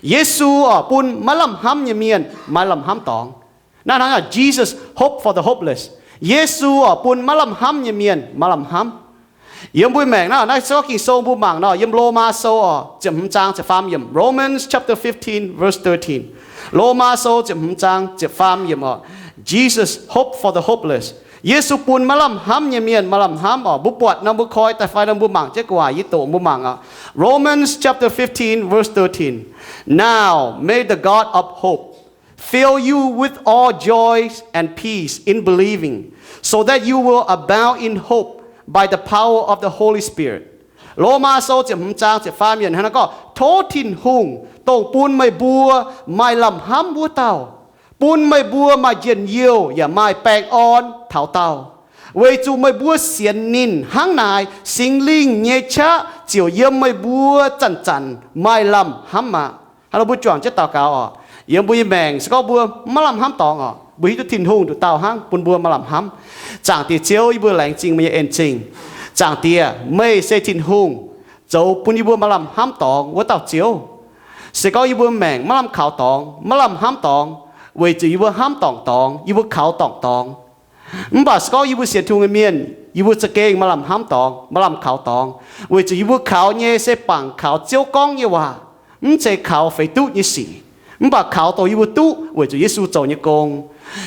Yesu oc bun maiv lamh hnamv nyei mienh maaih lamh hnamv dorngx. Naaiv hnangv naaic, Jesus hope for the hopeless. Yesu oc bun maiv lamh hnamv nyei mienh maaih lamh hnamv. Yiem mbuo maengc naaiv, naaiv se gorngv Ging-Sou mbuo mangc nor, yiem Lomaa Sou oc, ziepc hmz zaang ziepc faam yiemc, Romans chapter fifteen, verse thirteen. Lomaa Sou ziepc hmz zaang ziepc faam yiemc oc. Jesus hope for the hopeless. Yesu bun maiv lamh hnamv nyei mienh maaih lamh hnamv oc. Mbuo buatc nor mbuo koi daaih fai nor mbuo mangc jienv gu'nguaaic yie doqc mbuo mangc oc. Romans chapter fifteen, verse thirteen. Now may the God of hope fill you with all joy and peace in believing, so that you will abound in hope by the power of the Holy Spirit. Lomaa Sou ziepc hmz zaang ziepc faam yiemc hnangv naaiv gorngv, Tov Tin-Hungh, dongh bun meih mbuo maaih lamh hnamv wuov dauh, bun meih mbuo maaih njien-youh yaac maaih baengh orn taux daauh, weic zuqc meih mbuo sienx ninh. Hnangv naaic, Singx Lingh nyei qaqv ziouc yiem meih mbuo zanc-zanc maaih lamh hnamv aqv. Hnangv nor mbuo juangc jienv daux gaux oc. Yiem mbuo nyei maengc se gorngv mbuo maiv lamh hnamv dorngx oc, mbuo hiuv duqv Tin-Hungh nduqc dauh hnangv bun mbuo maaih lamh hnamv. Zaangc Diex Ziouv, yie mbuo laengz zingh meih nyei en-zingh. Zaangc Diex, meih se Tin-Hungh, zoux bun yie mbuo maaih lamh hnamv dorngx wuov dauh Ziouv. Se gorngv yie mbuo maengc maiv lamh kaux dorngx, maiv lamh hnamv dorngx, weic zuqc yie mbuo hnamv dorngc dorngx, yie mbuo kaux dorngc dorngx. Mv baac se gorngv yie mbuo sienx Tin-Hungh nyei mienh, yie mbuo za'gengh maaih lamh hnamv dorngx, maaih lamh kaux dorngx, weic zuqc yie mbuo kaux nyei se bangc kaux Ziouv gorngv nyei waac, mv zeiz kaux feix duqv nyei sic, mv baac kaux dongh yie mbuo duqv weic zuqc Yesu zoux nyei gong.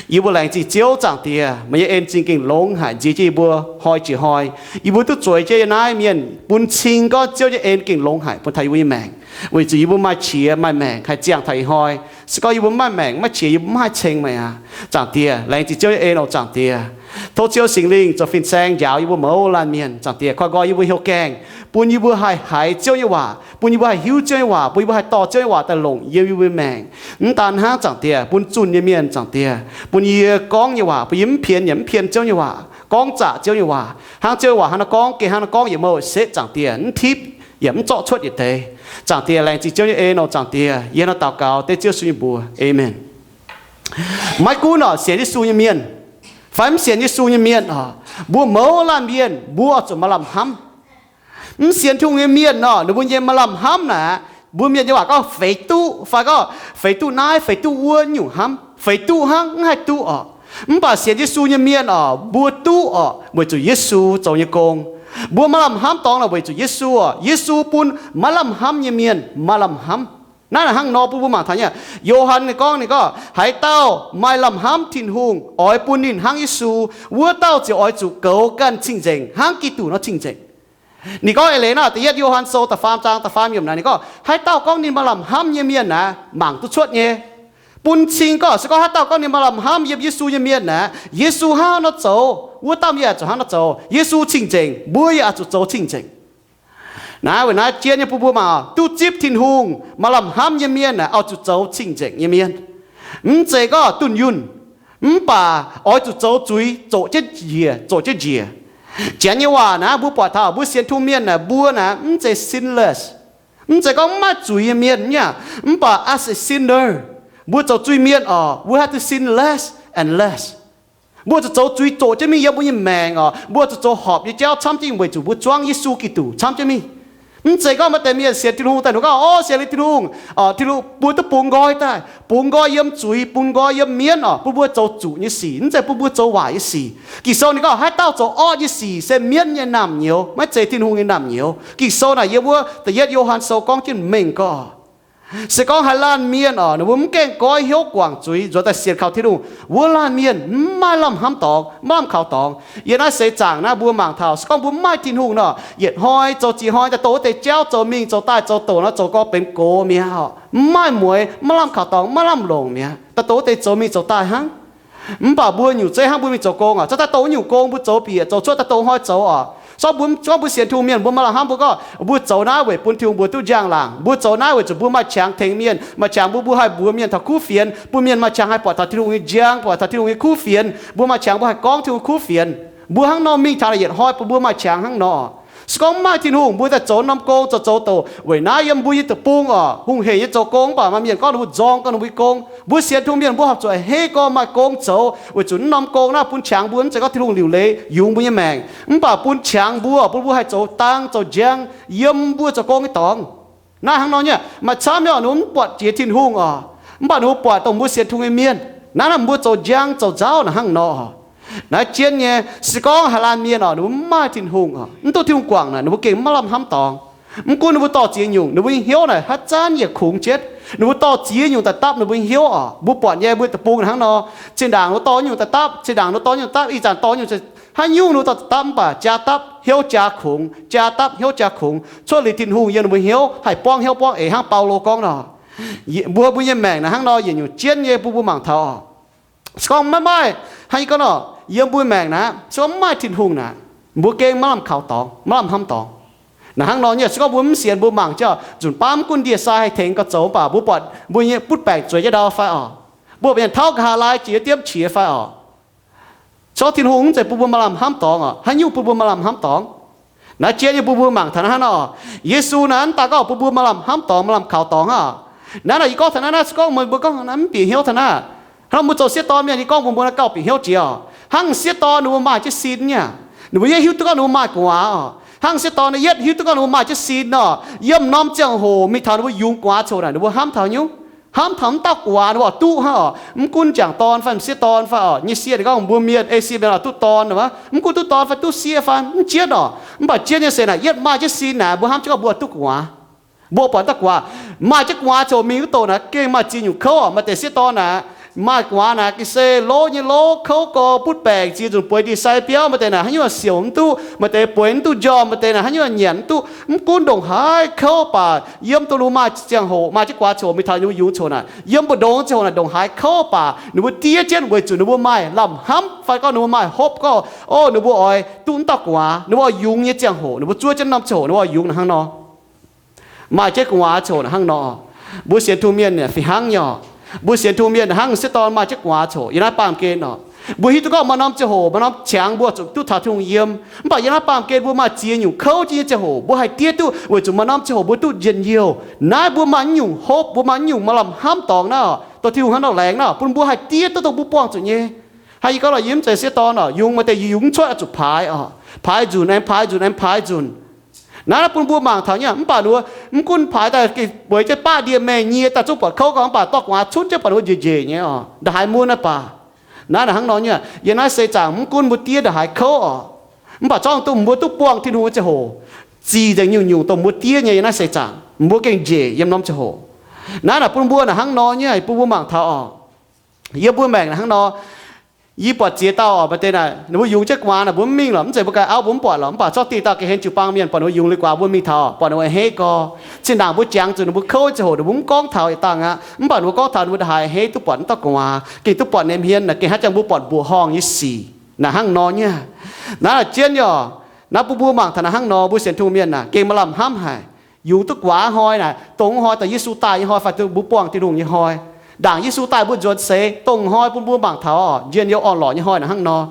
Yie mbuo laengz zingh Ziouv. Zaangc Diex, meih nyei en-zingh gengh longx haic nziex jienv yie mbuo hnoi jiex hnoi. Yie mbuo duqv zueiz jienv yiem naaiv mienh bun cing gorngv Ziouv nyei en gengh longx haic bun taux yie mbuo nyei maengc, weic zuqc yie mbuo maaih qiex maaih maengc haih ziangh taux ih hnoi. Se gorngv yie mbuo maiv maaih maengc, maiv maaih qiex, yie mbuo maiv haih ceng meih aqv. Zaangc Diex, laengz zingh Ziouv nyei en oc. Zaangc Diex, tov Ziouv Singx Lingh zoux fin-saeng njaaux yie mbuo mouz laanh mienh. Zaangc Diex, koi nqoi yie mbuo hnyouv gaengh, bun yie mbuo haih haiz Ziouv nyei waac, bun yie mbuo haih hiuv Ziouv nyei waac, bun yie mbuo haih dorh Ziouv nyei waac daaih longc yiem yie mbuo maengc. Mv daan hnangv, Zaangc Diex, bun zunh nyei mienh, Zaangc Diex, bun yie gorngv nyei waac, bun yie mv pien yaac mv pien Ziouv nyei waac, gorngv zaqc Ziouv nyei waac, hnangv Ziouv nyei waac hnangv naaiv gorngv, gengh hnangv naaiv gorngv, yietc mouc setv, Zaangc Diex, mv tipv yaac mv zorqv cuotv yietc deix. Zaangc Diex, laengz zingh Ziouv nyei en oc. Zaangc Diex, yie hnangv naaiv daux gaux dengv Ziouv Yesu nyei mbuox, aamen. Maiv gunv oc sienx Yesu nyei mienh fai mv sienx Yesu nyei mienh oc, mbuo mouz laanh mienh mbuo oix zuqc maaih lamh hnamv. Mv sienx Tin-Hungh nyei mienh nor, ninh mbuo nyei maaih lamh hnamv naaic, mbuo mienh nyei waac gorngv feix duqv fai gorngv feix duqv naaiv feix duqv wuov nyungc hnamv, feix duqv hnangv, mv haih duqv oc. Mv baac sienx Yesu nyei mienh oc, mbuo duqv oc, weic zuqc Yesu zoux nyei gong. Mbuo maaih lamh hnamv dorngx naaic weic zuqc Yesu oc. Yesu bun maiv lamh hnamv nyei mienh maaih lamh hnamv. Naaiv hnangv nor bun mbuo mangc taux nyei, Yo^han ninh gorngv, ninh gorngv, Haaix dauh maaih lamh hnamv Tin-Hungh, oix bun ninh hnangv Yesu, wuov dauh ziouc oix zuqc goux ganh cing-nzengc hnangv Giduc nor cing-nzengc. Ninh gorngv eix leiz naaiv, da'yietv Yo^han Sou da'faam zaang da'faam yiemc naaic, ninh gorngv, Haaix dauh gorngv ninh maaih lamh hnamv nyei mienh naaic, mangc duqv cuotv nyei. Bun cing gorngv, se gorngv haaix dauh gorngv ninh maaih lamh hnamv yiem Yesu nyei mienh naaic, Yesu hnangv haaix nor zoux, wuov dauh yaac zuqc hnangv nor zoux. Yesu cing-nzengc, mbuo yaac oix zuqc zoux cing-nzengc. Naaiv weic naaiv jien nyei bun mbuo mangc, duqv zipv Tin-Hungh, maaih lamh hnamv nyei mienh naaic, oix zuqc zoux cing-nzengc nyei mienh. Mv zeiz gorngv dunh yunh, mv baac oix zuqc zoux zuiz zoqc jienv njiec, zoqc jienv njiec. Janx nyei waac naaiv mbuo buatc taux mbuo sienx Tin-Hungh mienh naaic, mbuo naaic mv zeiz sinless. Mv zeiz gorngv mv maaih zuiz nyei mienh aqv, mv baac as a sinner, mbuo zoux zuiz-mienh oc, we have to sin less and less. Mbuo zuqc zoux zuiz zoqc jienv mingh yiem mbuo nyei maengc oc. Mbuo zuqc zoux horpc nyei jauv camv jienv weic zuqc mbuo zuangv Yesu Giduc camv jienv mingh. Mv zeiz gorngv maaih deix mienh sienx Tin-Hungh daaih, ninh gorngv, Ov, sienx liuz Tin-Hungh, Tin-Hungh bun duqv bungx nqoi daaih, bungx nqoi yiem zuiz, bungx nqoi yiem mienv oc, bun mbuo zoux zuqc nyei sic, mv zeiz bun mbuo zoux waaic nyei sic. Ging-Sou ninh gorngv, haaix dauh zoux orqv nyei sic se mienv nyei naamh nyouz, maiv zeiz Tin-Hungh nyei naamh nyouz. Ging-Sou naaic yiem wuov da'yietv Yo^han Sou gorngv jienv mengh gorngv, se gorngv haaix laanh mienh oc, ninh mbuo mv gaengh goiv hnyouv guangc zuiz, nzuonx daaih sienx kaux Tin-Hungh, wuov laanh mienh mv maaih lamh hnamv dorngx, mv maaih lamh kaux dorngx. Yiem naaiv seix zaangc naaiv mbuo mangc taux, se gorngv mbuo mv maaih Tin-Hungh nor, yietc hnoi zoux ziex hnoi daaih doqc wuov deix jauv, zoux mingh zoux daaih, zoux doqc nor zoux gorngv benx gox mi'aqv oc. Mv maaih mueiz, mv maaih lamh kaux dorngx, mv maaih lamh longc mi'aqv. Daaih doqc wuov deix zoux mingh zoux daaih hnangv. Mv baac mbuo nyungc zeiv hnangv mbuo mingh zoux gong oc, zorqv daaih doqc wuov nyungc gong mbuo zoux bieqc zoux cuotv daaih doqc hnoi zoux oc. Sortv mbuo, sortv mbuo sienx Tin-Hungh mienh mbuo maaih lamh hnamv mbuo gorngv, mbuo zoux naaiv weic bun Tin-Hungh mbuo duqv njang-laangc. Mbuo zoux naaiv weic zuqc mbuo maaih qangx tengx mienh, maaih qangx mbuo, mbuo haih mbuox mienh taux kuv fienx, bun mienh maaih qangx haih buatc taux Tin-Hungh nyei njang, buatc taux Tin-Hungh nyei kuv fienx. Mbuo maaih qangx mbuo haih gorngv Tin-Hungh kuv fienx. Mbuo hnangv nor mingh taux yietc hnoi bun mbuo maaih qangx hnangv nor. Se gorngv mv maaih Tin-Hungh, mbuo daaih zoux norm gong zoux zoux doqc. Weic naaiv yiem mbuo nyei deic-bung oc, hungh hec nyei zoux gong, mv baac maaih mienh gorngv ninh mbuo nzorng gorngv ninh mbuo nyei gong. Mbuo sienx Tin-Hungh mienh mbuo horpc zuqc heh gorngv maaih gong zoux, weic zuqc naaiv norm gong naaiv bun qangx mbuo, mv zeiz gorngv Tin-Hungh liuc leiz yungz mbuo nyei maengc, mv baac bun qangx mbuo, bun mbuo haih zoux dang zoux njang yiem mbuo zoux gong nyei dorngx. Naaiv hnangv nor nyei, maaih camv nyei oc, ninh mbuo mv buatc jiex Tin-Hungh oc, mv baac ninh mbuo buatc dongh mbuo sienx Tin-Hungh nyei mienh. Naaiv naaiv mbuo zoux njang zoux nzauv naaic hnangv nor oc. Naaiv jienv nyei, se gorngv haaix laanh mienh oc, ninh mbuo mv maaih Tin-Hungh oc, mv duqv Tin-Hungh guangc naaic, ninh mbuo gengh maiv lamh hnamv dorngx. Mv gunv ninh mbuo dorh ziex nyungc, ninh mbuo nyei hnyouv naaic haaix zanc yietc kungx jienv. Ninh mbuo dorh ziex nyungc daaih dapv ninh mbuo nyei hnyouv oc. Mbuo buatc nyei mbuo deic-bung hnangv nor, zinh ndaangc ninh mbuo dorh nyungc daaih dapv, zinh ndaangc ninh mbuo dorh nyungc dapv, ih zanc dorh nyungc, haaix nyungc ninh mbuo dorh daaih dapv mv baac jaa dapv hnyouv jaa kungx, jaa dapv hnyouv jaa kungx, cuotv liuz Tin-Hungh yiem ninh mbuo hnyouv haih buangv hnyouv buangv eix hnangv Baulo gorngv nor. Mbuo mbuo nyei maengc naaic hnangv nor yietc nyungc jienv nyei, bun mbuo mangc taux oc. Se gorngv maiv maaih, hnangv yie gorngv nor, yiem mbuo maengc naaic, se gorngv mv maaih Tin-Hungh naaic, mbuo gengh maiv lamh kaux dorngx, maiv lamh hnamv dorngx. Naaic hnangv nor nyei, se gorngv mbuo mv sienx, mbuo mangc jienv oc, nzunc baav mv gunv ndie-sai haih tengx gauh zoux mv baac mbuo buatc mbuo nyei butv baengc zueiz jienv ndau fai oc, mbuo bienh tauv nqa'haav laai jiex diemv qiex fai oc. Se gorngv Tin-Hungh mv zeiz bun mbuo maaih lamh hnamv dorngx oc, haaix nyungc bun mbuo maaih lamh hnamv dorngx? Naaiv jienv nyei bun mbuo mangc taux naaiv hnangv nor, Yesu naaiv mv daaih gorngv bun mbuo maaih lamh hnamv dorngx, maaih lamh kaux dorngx hnangv. Naaiv nor yie gorngv taux naaiv, naaiv se gorngv mbuo gorngv naaiv mv bieqc hnyouv taux naaiv. Hnangv mbuo zoux sieqv dorn mienh, yie gorngv mbuo mbuo naaiv gauh bieqc hnyouv jiex oc. Hnangv sieqv dorn ninh mbuo maaih jienv sin nyei, ninh mbuo yietv hiuv duqv gorngv ninh mbuo maaih gu'nguaaz oc. Hnangv sieqv dorn naaiv yietv hiuv duqv gorngv ninh mbuo maaih jienv sin oc, yiem norm ziangh hoc mingh taux ninh mbuo yungz gu'nguaaz coc naaic, ninh mbuo hnamv taux haaix nyungc? Hnamv taux mv dauh gu'nguaaz ninh mbuo oix duqv hnangv oc. Mv gunv m'jangc dorn fai m'sieqv dorn fai oc, nyei sieqv ninh gorngv mbuo mienh, Esie mienh oix duqv dorn aqv, mv gunv duqv dorn fai duqv sieqv fai mv jienv oc, mv baac jienv nyei se naaic yietv maaih jienv sin naaic, mbuo hnamv jienv gorngv mbuo oix duqv gu'nguaaz. Mbuo buatc dauh gu'nguaaz, maaih jienv gu'nguaaz coc mingh wuov douc naaic gengh maaih ziex nyungc kouv oc. Maaih deix sieqv dorn naaic maaih gu'nguaaz naaic ga'sie lov nyei lov, kouv gorx, butv baengc, ziex nzunc bueix ndie-sai biauv. Maaih deix naaic haaix nyungc siouc mv duqv, maaih deix bueix mv duqv njormh, maaih deix naaic haaix nyungc nyanc mv duqv. Mv gunv ndongc haaix kouv baac yiem dongh ninh mbuo maaih ziangh hoc, maaih jienv gu'nguaaz coc mingh taux ninh mbuo yungz coc naaic, yiem mbu'ndongx ziangh hoc naaic ndongc haaix kouv baac ninh mbuo diev jienv weic zuqc ninh mbuo maaih lamh hnamv fai gorngv ninh mbuo maaih hopv gorngv, o, ninh mbuo oix duqv mv dauh gu'nguaaz, ninh mbuo oix yungz nyei ziangh hoc, ninh mbuo zuov jienv norm ziangh hoc ninh mbuo oix yungz naaic hnangv nor. Maaih jienv gu'nguaaz coc naaic hnangv nor. Mbuo sienx Tin-Hungh mienh fih hnangv nyei oc. Mbuo sienx Tin-Hungh mienh hnangv sieqv dorn maaih jienv gu'nguaaz coc yiem naaiv baamh gen oc. Mbuo hiuv duqv gorngv maaih norm ziangh hoc, maaih norm qangx mbuo zuqc duqv taux Tin-Hungh yiem. Mv baac yiem naaiv baamh gen mbuo maaih ziex nyungc kouv jienv nyei ziangh hoc mbuo haih diev duqv weic zuqc maaih norm ziangh hoc mbuo duqv njien-youh. Naaiv mbuo maaih nyungc hopv, mbuo maaih nyungc maaih lamh hnamv dorngx naaiv oc, dongh Tin-Hungh hnangv nor laengz naaiv oc, bun mbuo haih diev duqv dongh mbuo buangh zuqc nyei. Hnangv yie gorngv lorqc, yie mv zeiz sieqv dorn oc, yungz maaih deix yungz cuotv oix zuqc paaix oc, paaix nzunc aengx paaix nzunc aengx paaix nzunc. Naaiv bun mbuo mangc taux nyei, mv baac ninh mbuo mv gunv paaix daaih bueix jienv baqv ndie-mengh nyie daaih zungv buatc kouv gorngv, mv baac dorh gu'nguaaz cunv jienv buatc ninh mbuo njiec njiec nyei oc, ndongc haaix mun naaiv baac. Naaiv naaic hnangv nor nyei, yiem naaiv seix zaangc mv gunv mbuo diev ndongc haaix kouv oc, mv baac zorngv duqv mbuo duqv buangh Tin-Hungh nyei ziangh hoc, zic nzengc nyungc-nyungc dongh mbuo diev nyei yiem naaiv seix zaangc, mbuo gengh njiec yiem norm ziangh hoc. Naaiv naaic bun mbuo naaic hnangv nor nyei, bun mbuo mangc taux oc. Yiem mbuo maengc naaic hnangv nor, yie buatc ziex dauh oc, maaih deix naaic ninh mbuo yungz jienv gu'nguaaz naaic mbuo mv mingh lorqc, mv zeiz mbuo ganh auv mbuo mv buatc lorqc, mv baac zorqv dieh dauh ga'hlen jiu-baang mienh buatc ninh mbuo yungz liuz gu'nguaaz mbuo mingh taux buatc ninh mbuo a'hneiv gorx. Zinh ndaangc mbuo jangx zuqc ninh mbuo kouv ziangh hoc ninh mbuo mv gorngv taux yietc dangh aqv, mv baac ninh mbuo gorngv taux ninh mbuo ndongc haaix a'hneiv duqv buatc mv dauh gu'nguaaz, gengh duqv buatc ninh nyei hmien naaic gengh hnangv jangx mbuo buatc mbuoqc horngh nyei sic naaic hnangv nor nyei. Naaiv naaic jienv nyei oc. Naaiv bun mbuo mangc taux naaic hnangv nor, mbuo sienx Tin-Hungh mienh naaic gengh maaih lamh hnamv haic. Yungz duqv gu'nguaaz hnoi naaic, dongh hnoi daaih Yesu daaih nyei hnoi fai duqv mbuo buangh Tin-Hungh nyei hnoi. Ndaangc Yesu daaih mbuo nzuonx seix, dongh hnoi bun mbuo mangc taux njien-youh orn-lorqc nyei hnoi naaic hnangv nor.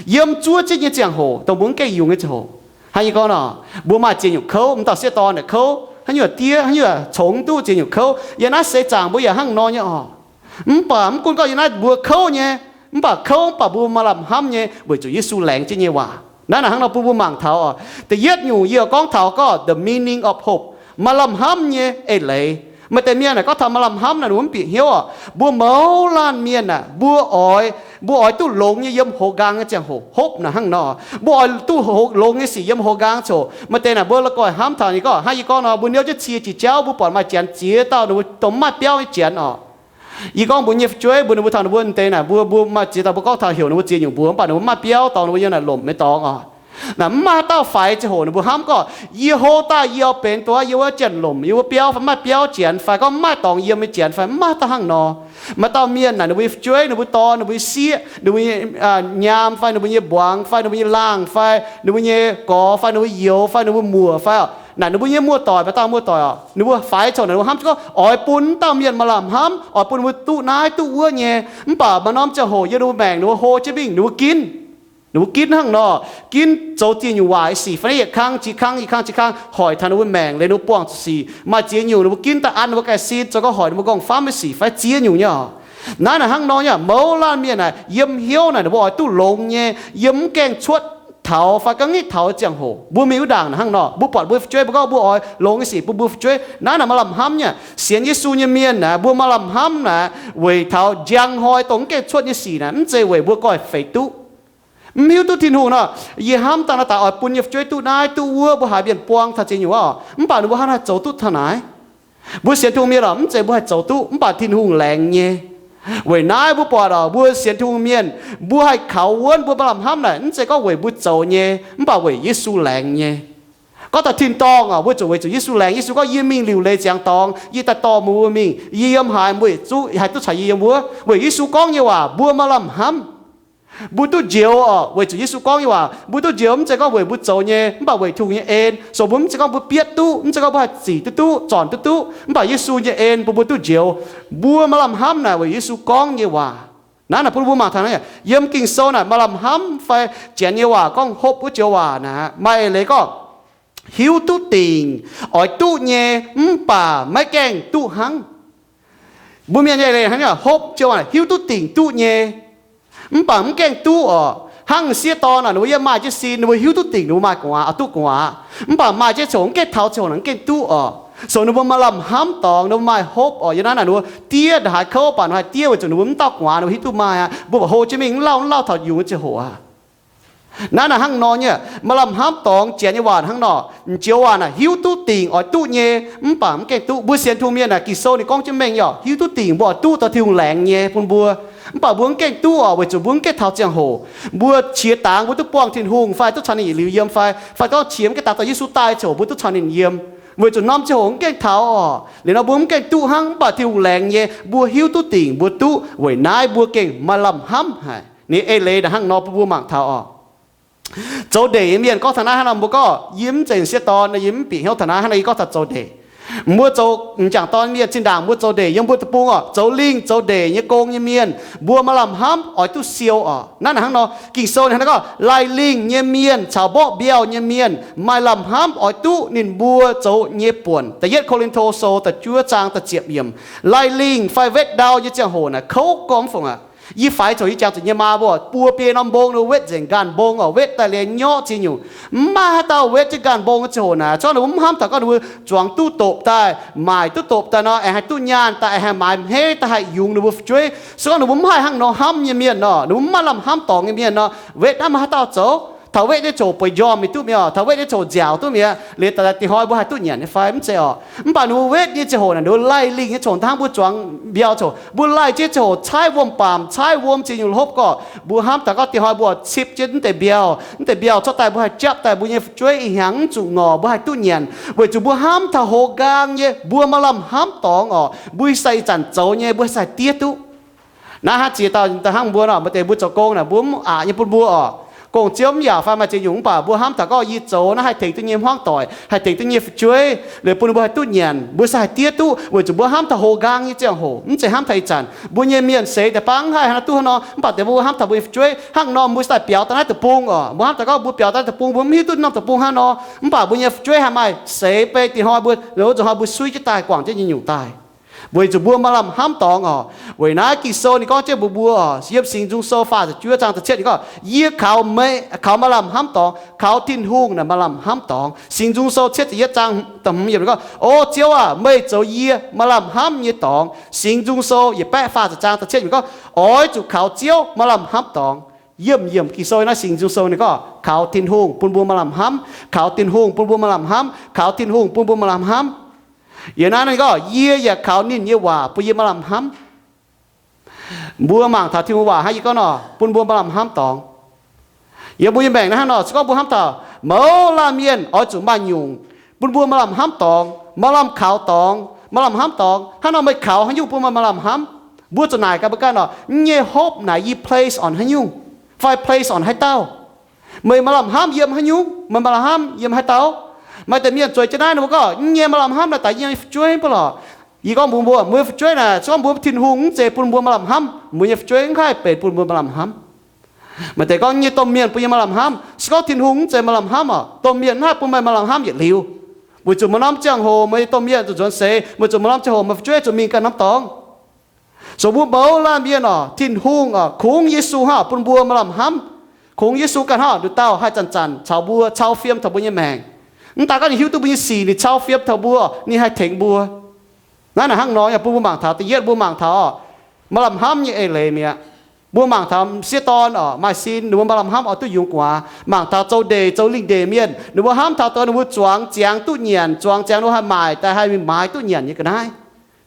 Yiem zuov zipv nyei ziangh hoc dongh mbuo mv gaengh yungz nyei ziangh hoc. Hnangv yie gorngv nor, mbuo maaih ziex nyungc kouv, m'dauh sieqv dorn naaic kouv, haaix nyungc diev, haaix nyungc congx duqv ziex nyungc kouv. Yiem naaiv seix zaangc mbuo yaac hnangv nor nyei oc. Mv baac mv gunv gorngv yiem naaiv mbuo kouv nyei, mv baac kouv mv baac mbuo maaih lamh hnamv nyei weic zuqc Yesu laengz jienv nyei waac. Naaiv naaic hnangv nor bun mbuo mangc taux oc. Da'yietv nyungc yie oix gorngv taux gorngv the meaning of hope, maaih lamh hnamv nyei eix leiz. Maaih deix mienh naaic gorngv taux maaih lamh hnamv naaic ninh mbuo mv bieqc hnyouv oc. Mbuo mouz laanh mienh naaic mbuo oix, mbuo oix duqv longx nyei yiem hoz nqaang nyei ziangh hoc. Hope naaic hnangv nor, mbuo oix duqv longx nyei sic yiem hoz nqaang coc. Maaih deix naaic mbuo la'guaih hnamv taux ninh gorngv hnangv yie gorngv nor, mbuo niouv jienv cie jiex jauv, mbuo buatc maaih janx ziex dauh ninh mbuo dongh mv maaih biauv nyei janx oc. Yie gorngv mbuo nyei fu'jueiv mbuo, ninh mbuo taux ninh mbuo deix naaic, mbuo, mbuo maaih ziex dauh, mbuo gorngv taux heuc ninh mbuo ziex nyungc mbuox, mv baac ninh mbuo mv maaih biauv dorngx, ninh mbuo yiem naaic lomc nyei dorngx oc. Naaic mv maaih haaix dauh faix ziangh hoc ninh mbuo hnamv gorngv, yie hlo daaih yie oix benx dongh yie wuov janx-lomc, yie wuov biauv fai mv maaih biauv janx fai gorngv mv maaih dorngx yiem nyei janx fai mv maaih haaix dauh hnangv nor. Maaih dauh mienh naaic ninh mbuo nyei fu'jueiv, ninh mbuo dorn, ninh mbuo nyei sieqv, ninh mbuo nyei nyaam fai ninh mbuo nyei mbuangz fai ninh mbuo nyei laangh fai ninh mbuo nyei gorx fai ninh mbuo youz fai ninh mbuo muoc fai oc, naaic ninh mbuo nyei muoz-doic, maaih dauh muoz-doic oc, ninh mbuo faix coc naaic ninh mbuo hnamv gorngv oix bun mv dauh mienh maaih lamh hnamv, oix bun ninh mbuo duqv naaiv duqv wuov nyei. Mv baac maaih norm ziangh hoc yiem ninh mbuo maengc ninh mbuo hlo jienv mingh ninh mbuo ginv, ninh mbuo ginv hnangv nor, ginv zoux ziex nyungc waaic nyei sic fai naaiv yietc kang ziex kang, yietc kang ziex kang hoic taux ninh mbuo maengc leiz ninh mbuo buangh zuqc sic. Maaih ziex nyungc ninh mbuo ginv daaih an ninh mbuo ganh sin zoux gorngv hoic ninh mbuo nqorngv famv nyei sic fai ziex nyungc nyei oc. Naaiv naaic hnangv nor nyei, mouz laanh mienh naaic yiem hnyouv naaic ninh mbuo oix duqv longx nyei, yiem mv gaengh cuotv taux fai ga'nyiec taux ziangh hoc. Mbuo mingh wuov ndaangc hnangv nor, mbuo buatc mbuo fu'jueiv, mbuo gorngv mbuo oix longx nyei sic bun mbuo fu'jueiv. Naaiv naaic maaih lamh hnamv nyei. Sienx Yesu nyei mienh naaic, mbuo maaih lamh hnamv naaic weic taux njang hnoi dongh mv gaengh cuotv nyei sic naaic, mv zeiz weic mbuo goiv feix duqv, mv hiuv duqv Tin-Hungh nor. Yie hnamv daaih nor, daaih oix bun yie fu'jueiv duqv naaiv duqv wuov, mbuo haiz mienh buang taux ziex nyungc orqc, mv baac ninh mbuo hnangv haih zoux duqv taux naaic. Mbuo sienx Tin-Hungh mienh orqc, mv zeiz mbuo haih zoux duqv, mv baac Tin-Hungh laengz nyei. Weic naaiv mbuo buatc orqc, mbuo sienx Tin-Hungh mienh, mbuo haih kaux wuonv mbuo maaih lamh hnamv naaic, mv zeiz gorngv weic mbuo zoux nyei, mv baac weic Yesu laengz nyei. Gorngv taux tin-dorngh orqc, mbuo zuqc weic zuqc Yesu laengz. Yesu gorngv, yie mingh liuc leiz ziangx dorngx, yie daaih dorh mbuo mingh. Yie yiem haaix, mbuo zuqc haih duqv caux yie yiem wuov. Weic Yesu gorngv nyei waac mbuo maaih lamh hnamv, mbuo duqv njoux orqc. Weic zuqc Yesu gorngv nyei waac mbuo duqv njoux, mv zeiz gorngv weic mbuo zoux nyei, mv baac weic Tin-Hungh nyei en. So mbuo mv zeiz gorngv mbuo bietv duqv, mv zeiz gorngv mbuo haih zic duqv duqv, zornc duqv duqv, mv baac Yesu nyei en bun mbuo duqv njoux. Mbuo maaih lamh hnamv naaic weic Yesu gorngv nyei waac. Naaiv naaic bun mbuo mangc taux naaiv, yiem Ging-Sou naaic maaih lamh hnamv fai janx nyei waac gorngv hopv wuov joux waac naaic, maaih eix leiz gorngv hiuv duqv dingc, oix duqv nyei, mv baac maiv gaengh duqv hnangv. Mbuo mienh nyei eix leiz hnangv, hopv joux waac hiuv duqv dingc duqv nyei, mv baac mv gaengh duqv orqc. Hnangv m'sieqv dorn naaic, ninh mbuo yiem maaih jienv sin, ninh mbuo hiuv duqv dingc ninh mbuo maaih gu'nguaaz, oix duqv gu'nguaaz, mv baac maaih jienv ziangh hoc mv gaengh taux, ziangh hoc naaic mv gaengh duqv orqc. So ninh mbuo maaih lamh hnamv dorngx, ninh mbuo maaih hopv orqc. Yiem naaiv naaic ninh mbuo diev ndongc haaix kouv baac ninh mbuo haih diev weic zuqc ninh mbuo mv dauh gu'nguaaz ninh mbuo hiuv duqv maaih aqv. Mbuo baac hlo jienv mingh mv lauh mv lauh taux yungz ziangh hoc aqv. Naaiv naaic hnangv nor nyei, maaih lamh hnamv dorngx janx nyei waac hnangv nor, m'joux waac naaic hiuv duqv dingc oix duqv nyei, mv baac mv gaengh duqv. Mbuo sienx Tin-Hungh mienh naaic, Ging-Sou ninh gorngv jienv mengh nyei, hiuv duqv dingc mbuo oix duqv, dongh Tin-Hungh laengz nyei bun mbuo. Mv baac mbuo mv gaengh duqv orqc, weic zuqc mbuo mv gaengh taux ziangh hoc. Mbuo qiex dangx mbuo duqv buangh Tin-Hungh fai duqv caux ninh yietc liuz yiem fai, fai gorngv qiex mv gaengh dangx daaih Yesu daaih ziangh hoc mbuo duqv caux ninh yiem. Weic zuqc norm ziangh hoc mv gaengh taux orqc. Liuz nor mbuo mv gaengh duqv hnangv, mv baac Tin-Hungh laengz nyei, mbuo hiuv duqv dingc mbuo duqv. Weic naaiv mbuo gengh maaih lamh hnamv haic. Ninh eix leiz naaic hnangv nor bun mbuo mangc taux orqc. Zoux ndeic nyei mienh gorngv taux naaiv hnangv nor, mbuo gorngv yie mv zeiz m'sieqv dorn, yie mv bieqc hnyouv taux naaiv hnangv nor, yie gorngv taux zoux ndeic. Mbuo zoux m'jangc dorn mienh zinh ndaangc mbuo zoux ndeic, yiem mbuo deic-bung orqc, zoux lingh zoux ndeic nyei gong nyei mienh, mbuo maaih lamh hnamv oix duqv siou orqc. Naaiv naaic hnangv nor, Ging-Sou ninh hnangv gorngv, laih lingh nyei mienh caux mborqv mbiauh nyei mienh maaih lamh hnamv oix duqv ninh mbuo zoux nyei buonc. Da'yietv Ko^lin^to Sou da'juov zaang da'ziepc yiemc. Laih lingh fai wetv ndau nyei ziangh hoc naaic kouv gormx fongc aqv. Yie faix coc yie jangx zuqc nyei maa mbuo buo biei norm mbong ninh mbuo wetv nzengc nqaanh mbong orqc, wetv daaih liuz nyorqv ziex nyungc. Mv maaih haaix dauh wetv jienv nqaanh mbong nyei ziangh hoc naaic, se gorngv ninh mbuo mv hnamv taux gorngv ninh mbuo zuangx duqv dopc daaih, maaic duqv dopc daaih nor, aengx haih duqv nyaanh daaih, aengx haih maaiz hmeiv daaih haih yungz ninh mbuo fu'jueiv. Se gorngv ninh mbuo mv haih hnangv nor hnamv nyei mienh nor, ninh mbuo mv maaih lamh hnamv dorngx nyei mienh nor, wetv naaiv maaih haaix dauh zoux? Taux wetv nyei ziangh hoc bueix njormh mingh duqv mi'aqv, taux wetv nyei ziangh hoc nziaauc duqv mi'aqv, liuz daaih dingh hnoi mbuo haih duqv nyanc nyei fai? Mv zeiz orqc. Mv baac ninh mbuo wetv nyei ziangh hoc naaic, ninh mbuo laih lingh nyei ziangh hoc hnangv mbuo zuangx mbiauh ziangh hoc, mbuo laih jienv ziangh hoc caaiv wuom-baamc, caaiv wuom ziex nyungc hopv gorqv, mbuo hnamv taux gorngv dingh hnoi mbuo cipv jienv mv deix mbiauh, mv deix mbiauh cuotv daaih mbuo haih japv daaih mbuo nyei fu'jueiv ih hnyangx mv zuqc ngorc, mbuo haih duqv nyanc, weic zuqc mbuo hnamv taux hoz nqaang nyei, mbuo maaih lamh hnamv dorngx orqc, mbuo sai ih zanc zoux nyei, mbuo sai diev duqv. Naaiv hnangv ziex dauh hnangv mbuo nor, maaih deix mbuo zoux gong naaic, mbuo mv aqc nyei bun mbuo orqc. Gong-ziouv mv yaac fai maaih ziex nyungc, mv baac mbuo hnamv taux gorngv yie zoux naaiv haih tengx duqv nyei hmuangv doic, haih tengx duqv nyei fu'jueiv, liuz bun ninh mbuo haih duqv nyanc, mbuo sai haih diev duqv, weic zuqc mbuo hnamv taux hoz nqaang nyei ziangh hoc, mv zeiz hnamv taux ih zanc. Mbuo nyei mienh seix daaih bangv haih hnangv duqv hnangv nor, mv baac deix mbuo hnamv taux mbuo nyei fu'jueiv hnangv nor, mbuo sai daaih biaux daaih naaiv deic-bung orqc. Mbuo hnamv taux gorngv mbuo biaux daaih naaiv deic-bung, mbuo mv hiuv duqv norm deic-bung hnangv nor, mv baac mbuo nyei fu'jueiv haih maaih seix beiv dingh hnoi mbuo zoux haaix mbuo suiv jienv daaih, guangc jienv nyei nyungc daaih. Weic zuqc mbuo maaih lamh hnamv dorngx orqc. Weic naaiv Ging-Sou ninh gorngv jienv mbuox mbuo orqc, yiem Singx Nzung Sou faah ziepc juov zaang da'cietv ninh gorngv, yie kaux meih, kaux maaih lamh hnamv dorngx, kaux Tin-Hungh naaic maaih lamh hnamv dorngx. Singx Nzung Sou cietv ziepc yietv zaang da'hmz yiemc ninh gorngv, O Ziouv aah! Meih zoux yie maaih lamh hnamv nyei dorngx. Singx Nzung Sou yietc baeqv faah ziepc zaang da'cietv yiemc gorngv, oix zuqc kaux Ziouv maaih lamh hnamv dorngx. Yiemh yiemc Ging-Sou naaiv, Singx Nzung Sou ninh gorngv, kaux Tin-Hungh bun mbuo maaih lamh hnamv, kaux Tin-Hungh bun mbuo maaih lamh hnamv, kaux Tin-Hungh bun mbuo maaih lamh hnamv. Yiem naaiv ninh gorngv, yie yaac kaux ninh nyei waac bun yie maaih lamh hnamv. Mbuo mangc taux Tin-Hungh waac hnangv yie gorngv nor, bun mbuo maaih lamh hnamv dorngx. Yiem mbuo nyei maengc naaiv hnangv nor, se gorngv mbuo hnamv taux mouz laanh mienh oix zuqc maaih nyungc bun mbuo maaih lamh hnamv dorngx, maaih lamh kaux dorngx, maaih lamh hnamv dorngx. Hnangv nor meih kaux haaix nyungc bun meih maaih lamh hnamv? Mbuo zuqc naaic gaax mbuo ganh nor, yie nyei hope naaic yie place on haaix nyungc, fai place on haaix dauh? Meih maaih lamh hnamv yiem haaix nyungc? Meih maaih lamh hnamv yiem haaix dauh? Maaih deix mienh zueiz jienv naaiv, ninh mbuo gorngv, yie nyei maaih lamh hnamv naaic daaih yiem fu'jueiv mv baac lorqc. Yie gorngv mbuox mbuo, mbuo nyei fu'jueiv naaic, se gorngv mbuo Tin-Hungh mv zeiz bun mbuo maaih lamh hnamv, mbuo nyei fu'jueiv mv haih benx bun mbuo maaih lamh hnamv. Maaih deix gorngv, yie nyei domh mienh bun yie maaih lamh hnamv. Se gorngv Tin-Hungh mv zeiz maaih lamh hnamv orqc, domh mienh mv haih bun meih maaih lamh hnamv yietc liuz. Weic zuqc maaih norm ziangh hoc meih nyei domh mienh zuqc nzuonx seix, weic zuqc maaih norm ziangh hoc meih fu'jueiv zuqc mingh ganh norm dorngx. So mbuo mouz laanh mienh orqc, Tin-Hungh orqc, kungx Yesu hnangv bun mbuo maaih lamh hnamv. Kungx Yesu ganh hnangv nduqc dauh haih zanc-zanc caux mbuo cau fiem taux mbuo nyei maengc. Mv daaih gorngv ninh hiuv duqv mbuo nyei sic, ninh cau fiem taux mbuo, ninh haih tengx mbuo. Naaiv naaic hnangv nor, yaac bun mbuo mangc taux, da'yietv mbuo mangc taux oc, maaih lamh hnamv nyei eix leiz mi'aqv. Mbuo mangc taux m'sieqv dorn oc, maaih sin, ninh mbuo maaih lamh hnamv oix duqv yungz gu'nguaaz. Mangc taux zoux ndeic, zoux lingh ndeic mienh, ninh mbuo hnamv taux dongh ninh mbuo zuangx ziangx duqv nyanc, zuangx ziangx ninh mbuo haih maaic daaih haih mingh maaiz duqv nyanc nyei ga'naaiv.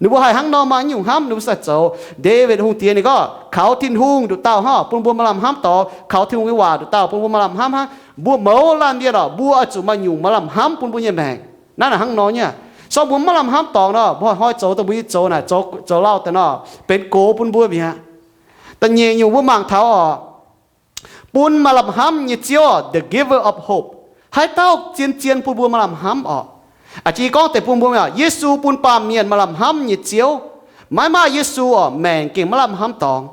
Ninh mbuo haih hnangv nor maaih nyungc hnamv, ninh mbuo sai zoux. Ndaawitv Hungh Diex ninh gorngv, kaux Tin-Hungh nduqc dauh hnangv, bun mbuo maaih lamh hnamv dorngx, kaux Tin-Hungh nyei waac nduqc dauh bun mbuo maaih lamh hnamv hnangv. Mbuo mouz laanh mienh oc, mbuo oix zuqc maaih nyungc maaih lamh hnamv bun mbuo nyei maengc. Naaiv naaic hnangv nor nyei. Song mbuo maiv lamh hnamv dorngx nor, mbuo hnoi zoux dongh mbuo nyei zoux naaic, zoux, zoux lauh daaih nor, benx gox bun mbuo mi'aqv. Da'nyeic nyungc mbuo mangc taux oc, bun maaih lamh hnamv nyei Ziouv, the giver of hope, haaix dauh zien-zien bun mbuo maaih lamh hnamv oc. A'jang gorngv deix bun mbuo mi'aqv, Yesu bun baamh mienh maaih lamh hnamv nyei Ziouv. Maiv maaih Yesu oc, maengc gengh maiv lamh hnamv dorngx.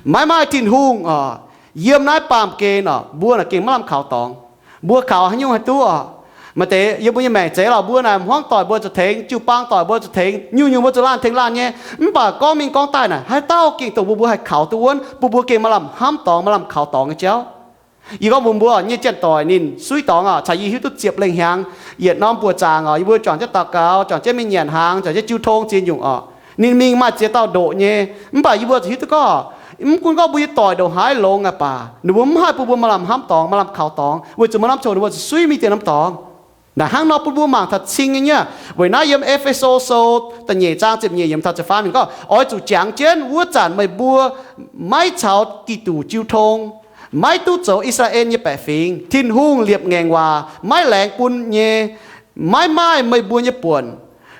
Maiv maaih Tin-Hungh oc, yiem naaiv baamh gen oc, mbuo naaic gengh maiv lamh kaux dorngx. Mbuo kaux haaix nyungc haih duqv oc? Maaih deix yiem mbuo nyei maengc zeiz lorqc, mbuo naaic hmuangv doic mbuo zuqc tengx, jiu-baang doic mbuo zuqc tengx, nyungc-nyungc mbuo zuqc laanh tengx laanh nyei. Mv baac gorngv mingh gorngv daaih naaic, haaix dauh gengh dongh mbuo, mbuo haih kaux duqv wuonv, bun mbuo gengh maaih lamh hnamv dorngx, maaih lamh kaux dorngx nyei jauv. Yie gorngv mbuox mbuo, nyei janx-doic ninh suiv dorngx oc, caux yie hiuv duqv ziepc lengh hnyangx, yietc norm buoqc zaangc oc, yie mbuo juangc jienv daux gaux, juangc jienv mingh nyanc hnaangx, juangc jienv jiu tong ziex nyungc oc. Ninh mingh maaih ziex dauh ndoqc nyei, mv baac yie mbuo zuqc hiuv duqv gorngv, mv gunv gorngv mbuo nyei doic ndongc haaix longx aqv baac, ninh mbuo mv haih bun mbuo maaih lamh hnamv dorngx, maaih lamh kaux dorngx, weic zuqc maaih norm ziangh hoc ninh mbuo zuqc suiv mingh dieh norm dorngx. Naaic hnangv nor bun mbuo mangc taux cing nyei. Weic naaiv yiem E^fe^so Sou da'nyeic zaang ziepc nyeic yiemc taux ziepc faam ninh gorngv, oix zuqc jangx jienv wuov zanc meih mbuo maiv caux Giduc jiu tong, maiv duqv zoux I^saa^laa^en nyei baeqc fingx. Tin-Hungh liepc ngaengc waac maiv laengz bun nyei, maiv maaih meih mbuo nyei buonc.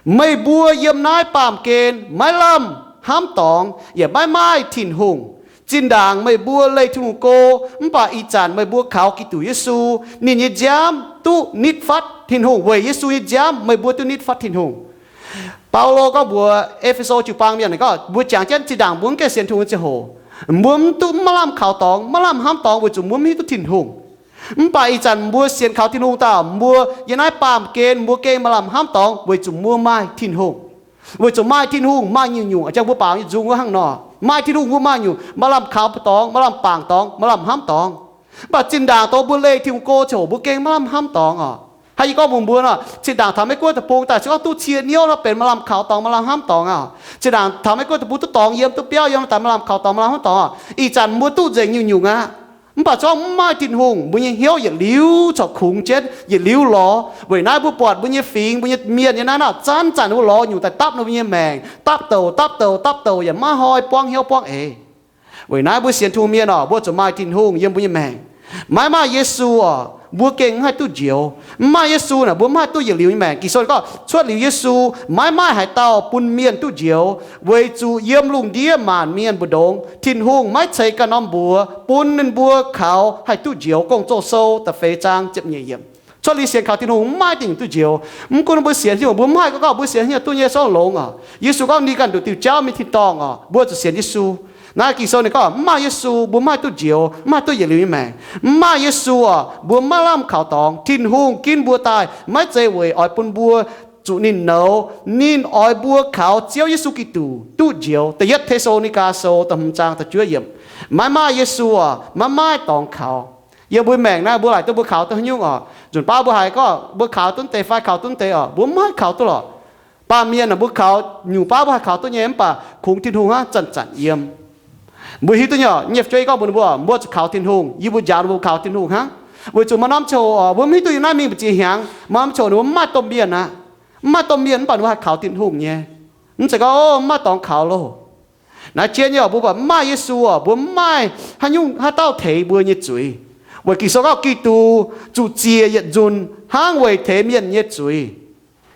Meih mbuo yiem naaiv baamh gen maiv lamh hnamv dorngx, yaac maiv maaih Tin-Hungh. Zinh ndaangc meih mbuo leih Tin-Hungh go, mv baac ih zanc meih mbuo kaux Giduc Yesu, ninh nyei nziaamv duqv nitv fatv Tin-Hungh. Weic Yesu nyei nziaamv meih mbuo duqv nitv fatv Tin-Hungh. Baulo gorngv mbuox E^fe^so jiu-baang mienh gorngv, mbuo jangx jienv zinh ndaangc mbuo mv gaengh sienx Tin-Hungh nyei ziangh hoc, mbuo mv duqv, maiv lamh kaux dorngx, maiv lamh hnamv dorngx weic zuqc mbuo mv hiuv duqv Tin-Hungh. Mv baac ih zanc mbuo sienx kaux Tin-Hungh daaih, mbuo yiem naaiv baamh gen mbuo gengh maaih lamh hnamv dorngx weic zuqc mbuo maaih Tin-Hungh. Weic zuqc maaih Tin-Hungh maaih nyungc-nyungc, jang mbuo baaux nyei nzung wuov hnangv nor. Maaih Tin-Hungh mbuo maaih nyungc, maaih lamh kaux dorngx, maaih lamh bangc dorngx, maaih lamh hnamv dorngx. Mv baac zinh ndaangc dongh mbuo leih Tin-Hungh go ziangh hoc mbuo gengh maiv lamh hnamv dorngx oc. Hnangv yie gorngv mbuox mbuo nor, zinh ndaangc taux Meiv Guoqv deic-bung daaih se gorngv duqv cie niouv nor benx maaih lamh kaux dorngx, maaih lamh hnamv dorngx aqv. Zinh ndaangc taux Meiv Guoqv deic-bung duqv dorngx yiem, duqv biauv yiem daaih maaih lamh kaux dorngx, maaih lamh hnamv dorngx oc. Ih zanc mbuo duqv nzengc nyungc-nyungc aqv. Mv baac se gorngv mv maaih Tin-Hungh, mbuo nyei hnyouv yietc liuz corc kungx jienv, yietc liuz lorz. Weic naaiv mbuo buatc mbuo nyei fingx, mbuo nyei mienh nyei naaiv nor, zanc-zanc mbuo lorz nyungc daaih dapv ninh mbuo nyei maengc, dapv douc, dapv douc, dapv douc, yaac maiv hnoi buangv hnyouv buangv eix. Weic naaiv mbuo sienx Tin-Hungh mienh oc, mbuo zuqc maaih Tin-Hungh yiem mbuo nyei maengc. Maiv maaih Yesu oc, mbuo gengh mv haih duqv njoux. Mv maaih Yesu naaic, mbuo mv haih duqv yietc liuz nyei maengc. Ging-Sou gorngv, cuotv liuz Yesu, maiv maaih haaix dauh bun mienh duqv njoux, weic zuqc yiem lungh ndiev maanc mienh mbu'ndongx Tin-Hungh maiv ceix ganh norm mbuox bun ninh mbuo kaux haih duqv njoux. Gong-Zoh Sou da'feix zaang ziepc nyeic yiemc. Cuotv liuz sienx kaux Tin-Hungh maiv maaih dinc duqv njoux. Mv gunv mbuo sienx Tin-Hungh, mbuo mv haih gorngv mbuo sienx haaix nyungc duqv nyei, sou longx oc. Yesu gorngv ninh ganh nduqc diuh jauv mingh tin-dorngh oc, mbuo zuqc sienx Yesu. Naaiv Ging-Sou ninh gorngv mv maaih Yesu mbuo mv haih duqv njoux, mv haih duqv yietc liuz nyei maengc. Mv maaih Yesu oc, mbuo maiv lamh kaux dorngx. Tin-Hungh ginv mbuo daaih maiv zeiz weic oix bun mbuo zuqc ninh nouz. Ninh oix mbuo kaux Ziouv Yesu Giduc duqv njoux. Da'yietv Te^saa^lo^ni^gaa Sou da'hmz zaang da'juov yiemc. Maiv maaih Yesu oc, maiv maaih dorngx kaux. Yiem mbuo maengc naaiv mbuo laaic duqv mbuo kaux duqv haaix nyungc oc? Nzunc baav mbuo haiz gorngv mbuo kaux duqv deix fai kaux duqv deix oc? Mbuo mv haih kaux duqv lorqc. Baamh mienh aah, mbuo kaux nyungc baav mbuo haih kaux duqv nyei, mv baac kungx Tin-Hungh hnangv zanc-zanc yiem. Mbuo hiuv duqv nyei, nyei fu'jueiv gorngv mbuox ninh mbuo, mbuo zuqc kaux Tin-Hungh, yie mbuo njaaux ninh mbuo kaux Tin-Hungh hnangv. Weic zuqc maaih norm ziangh hoc oc, mbuo mv hiuv duqv yiem naaiv mingh mbu'ziex hnyangx, maaih norm ziangh hoc ninh mbuo mv maaih domh mienh aqv. Mv maaih domh mienh mv baac ninh mbuo haih kaux Tin-Hungh nyei. Mv zeiz gorngv, o, mv maaih dorngx kaux loh. Naaiv jien nyei oc, mbuo buatc mv maaih Yesu oc, mbuo mv maaih haaix nyungc haaix dauh teix mbuo nyei zuiz. Weic Ging-Sou gorngv Giduc zuqc ziec yietc nzunc hnangv weic teix mienh nyei zuiz.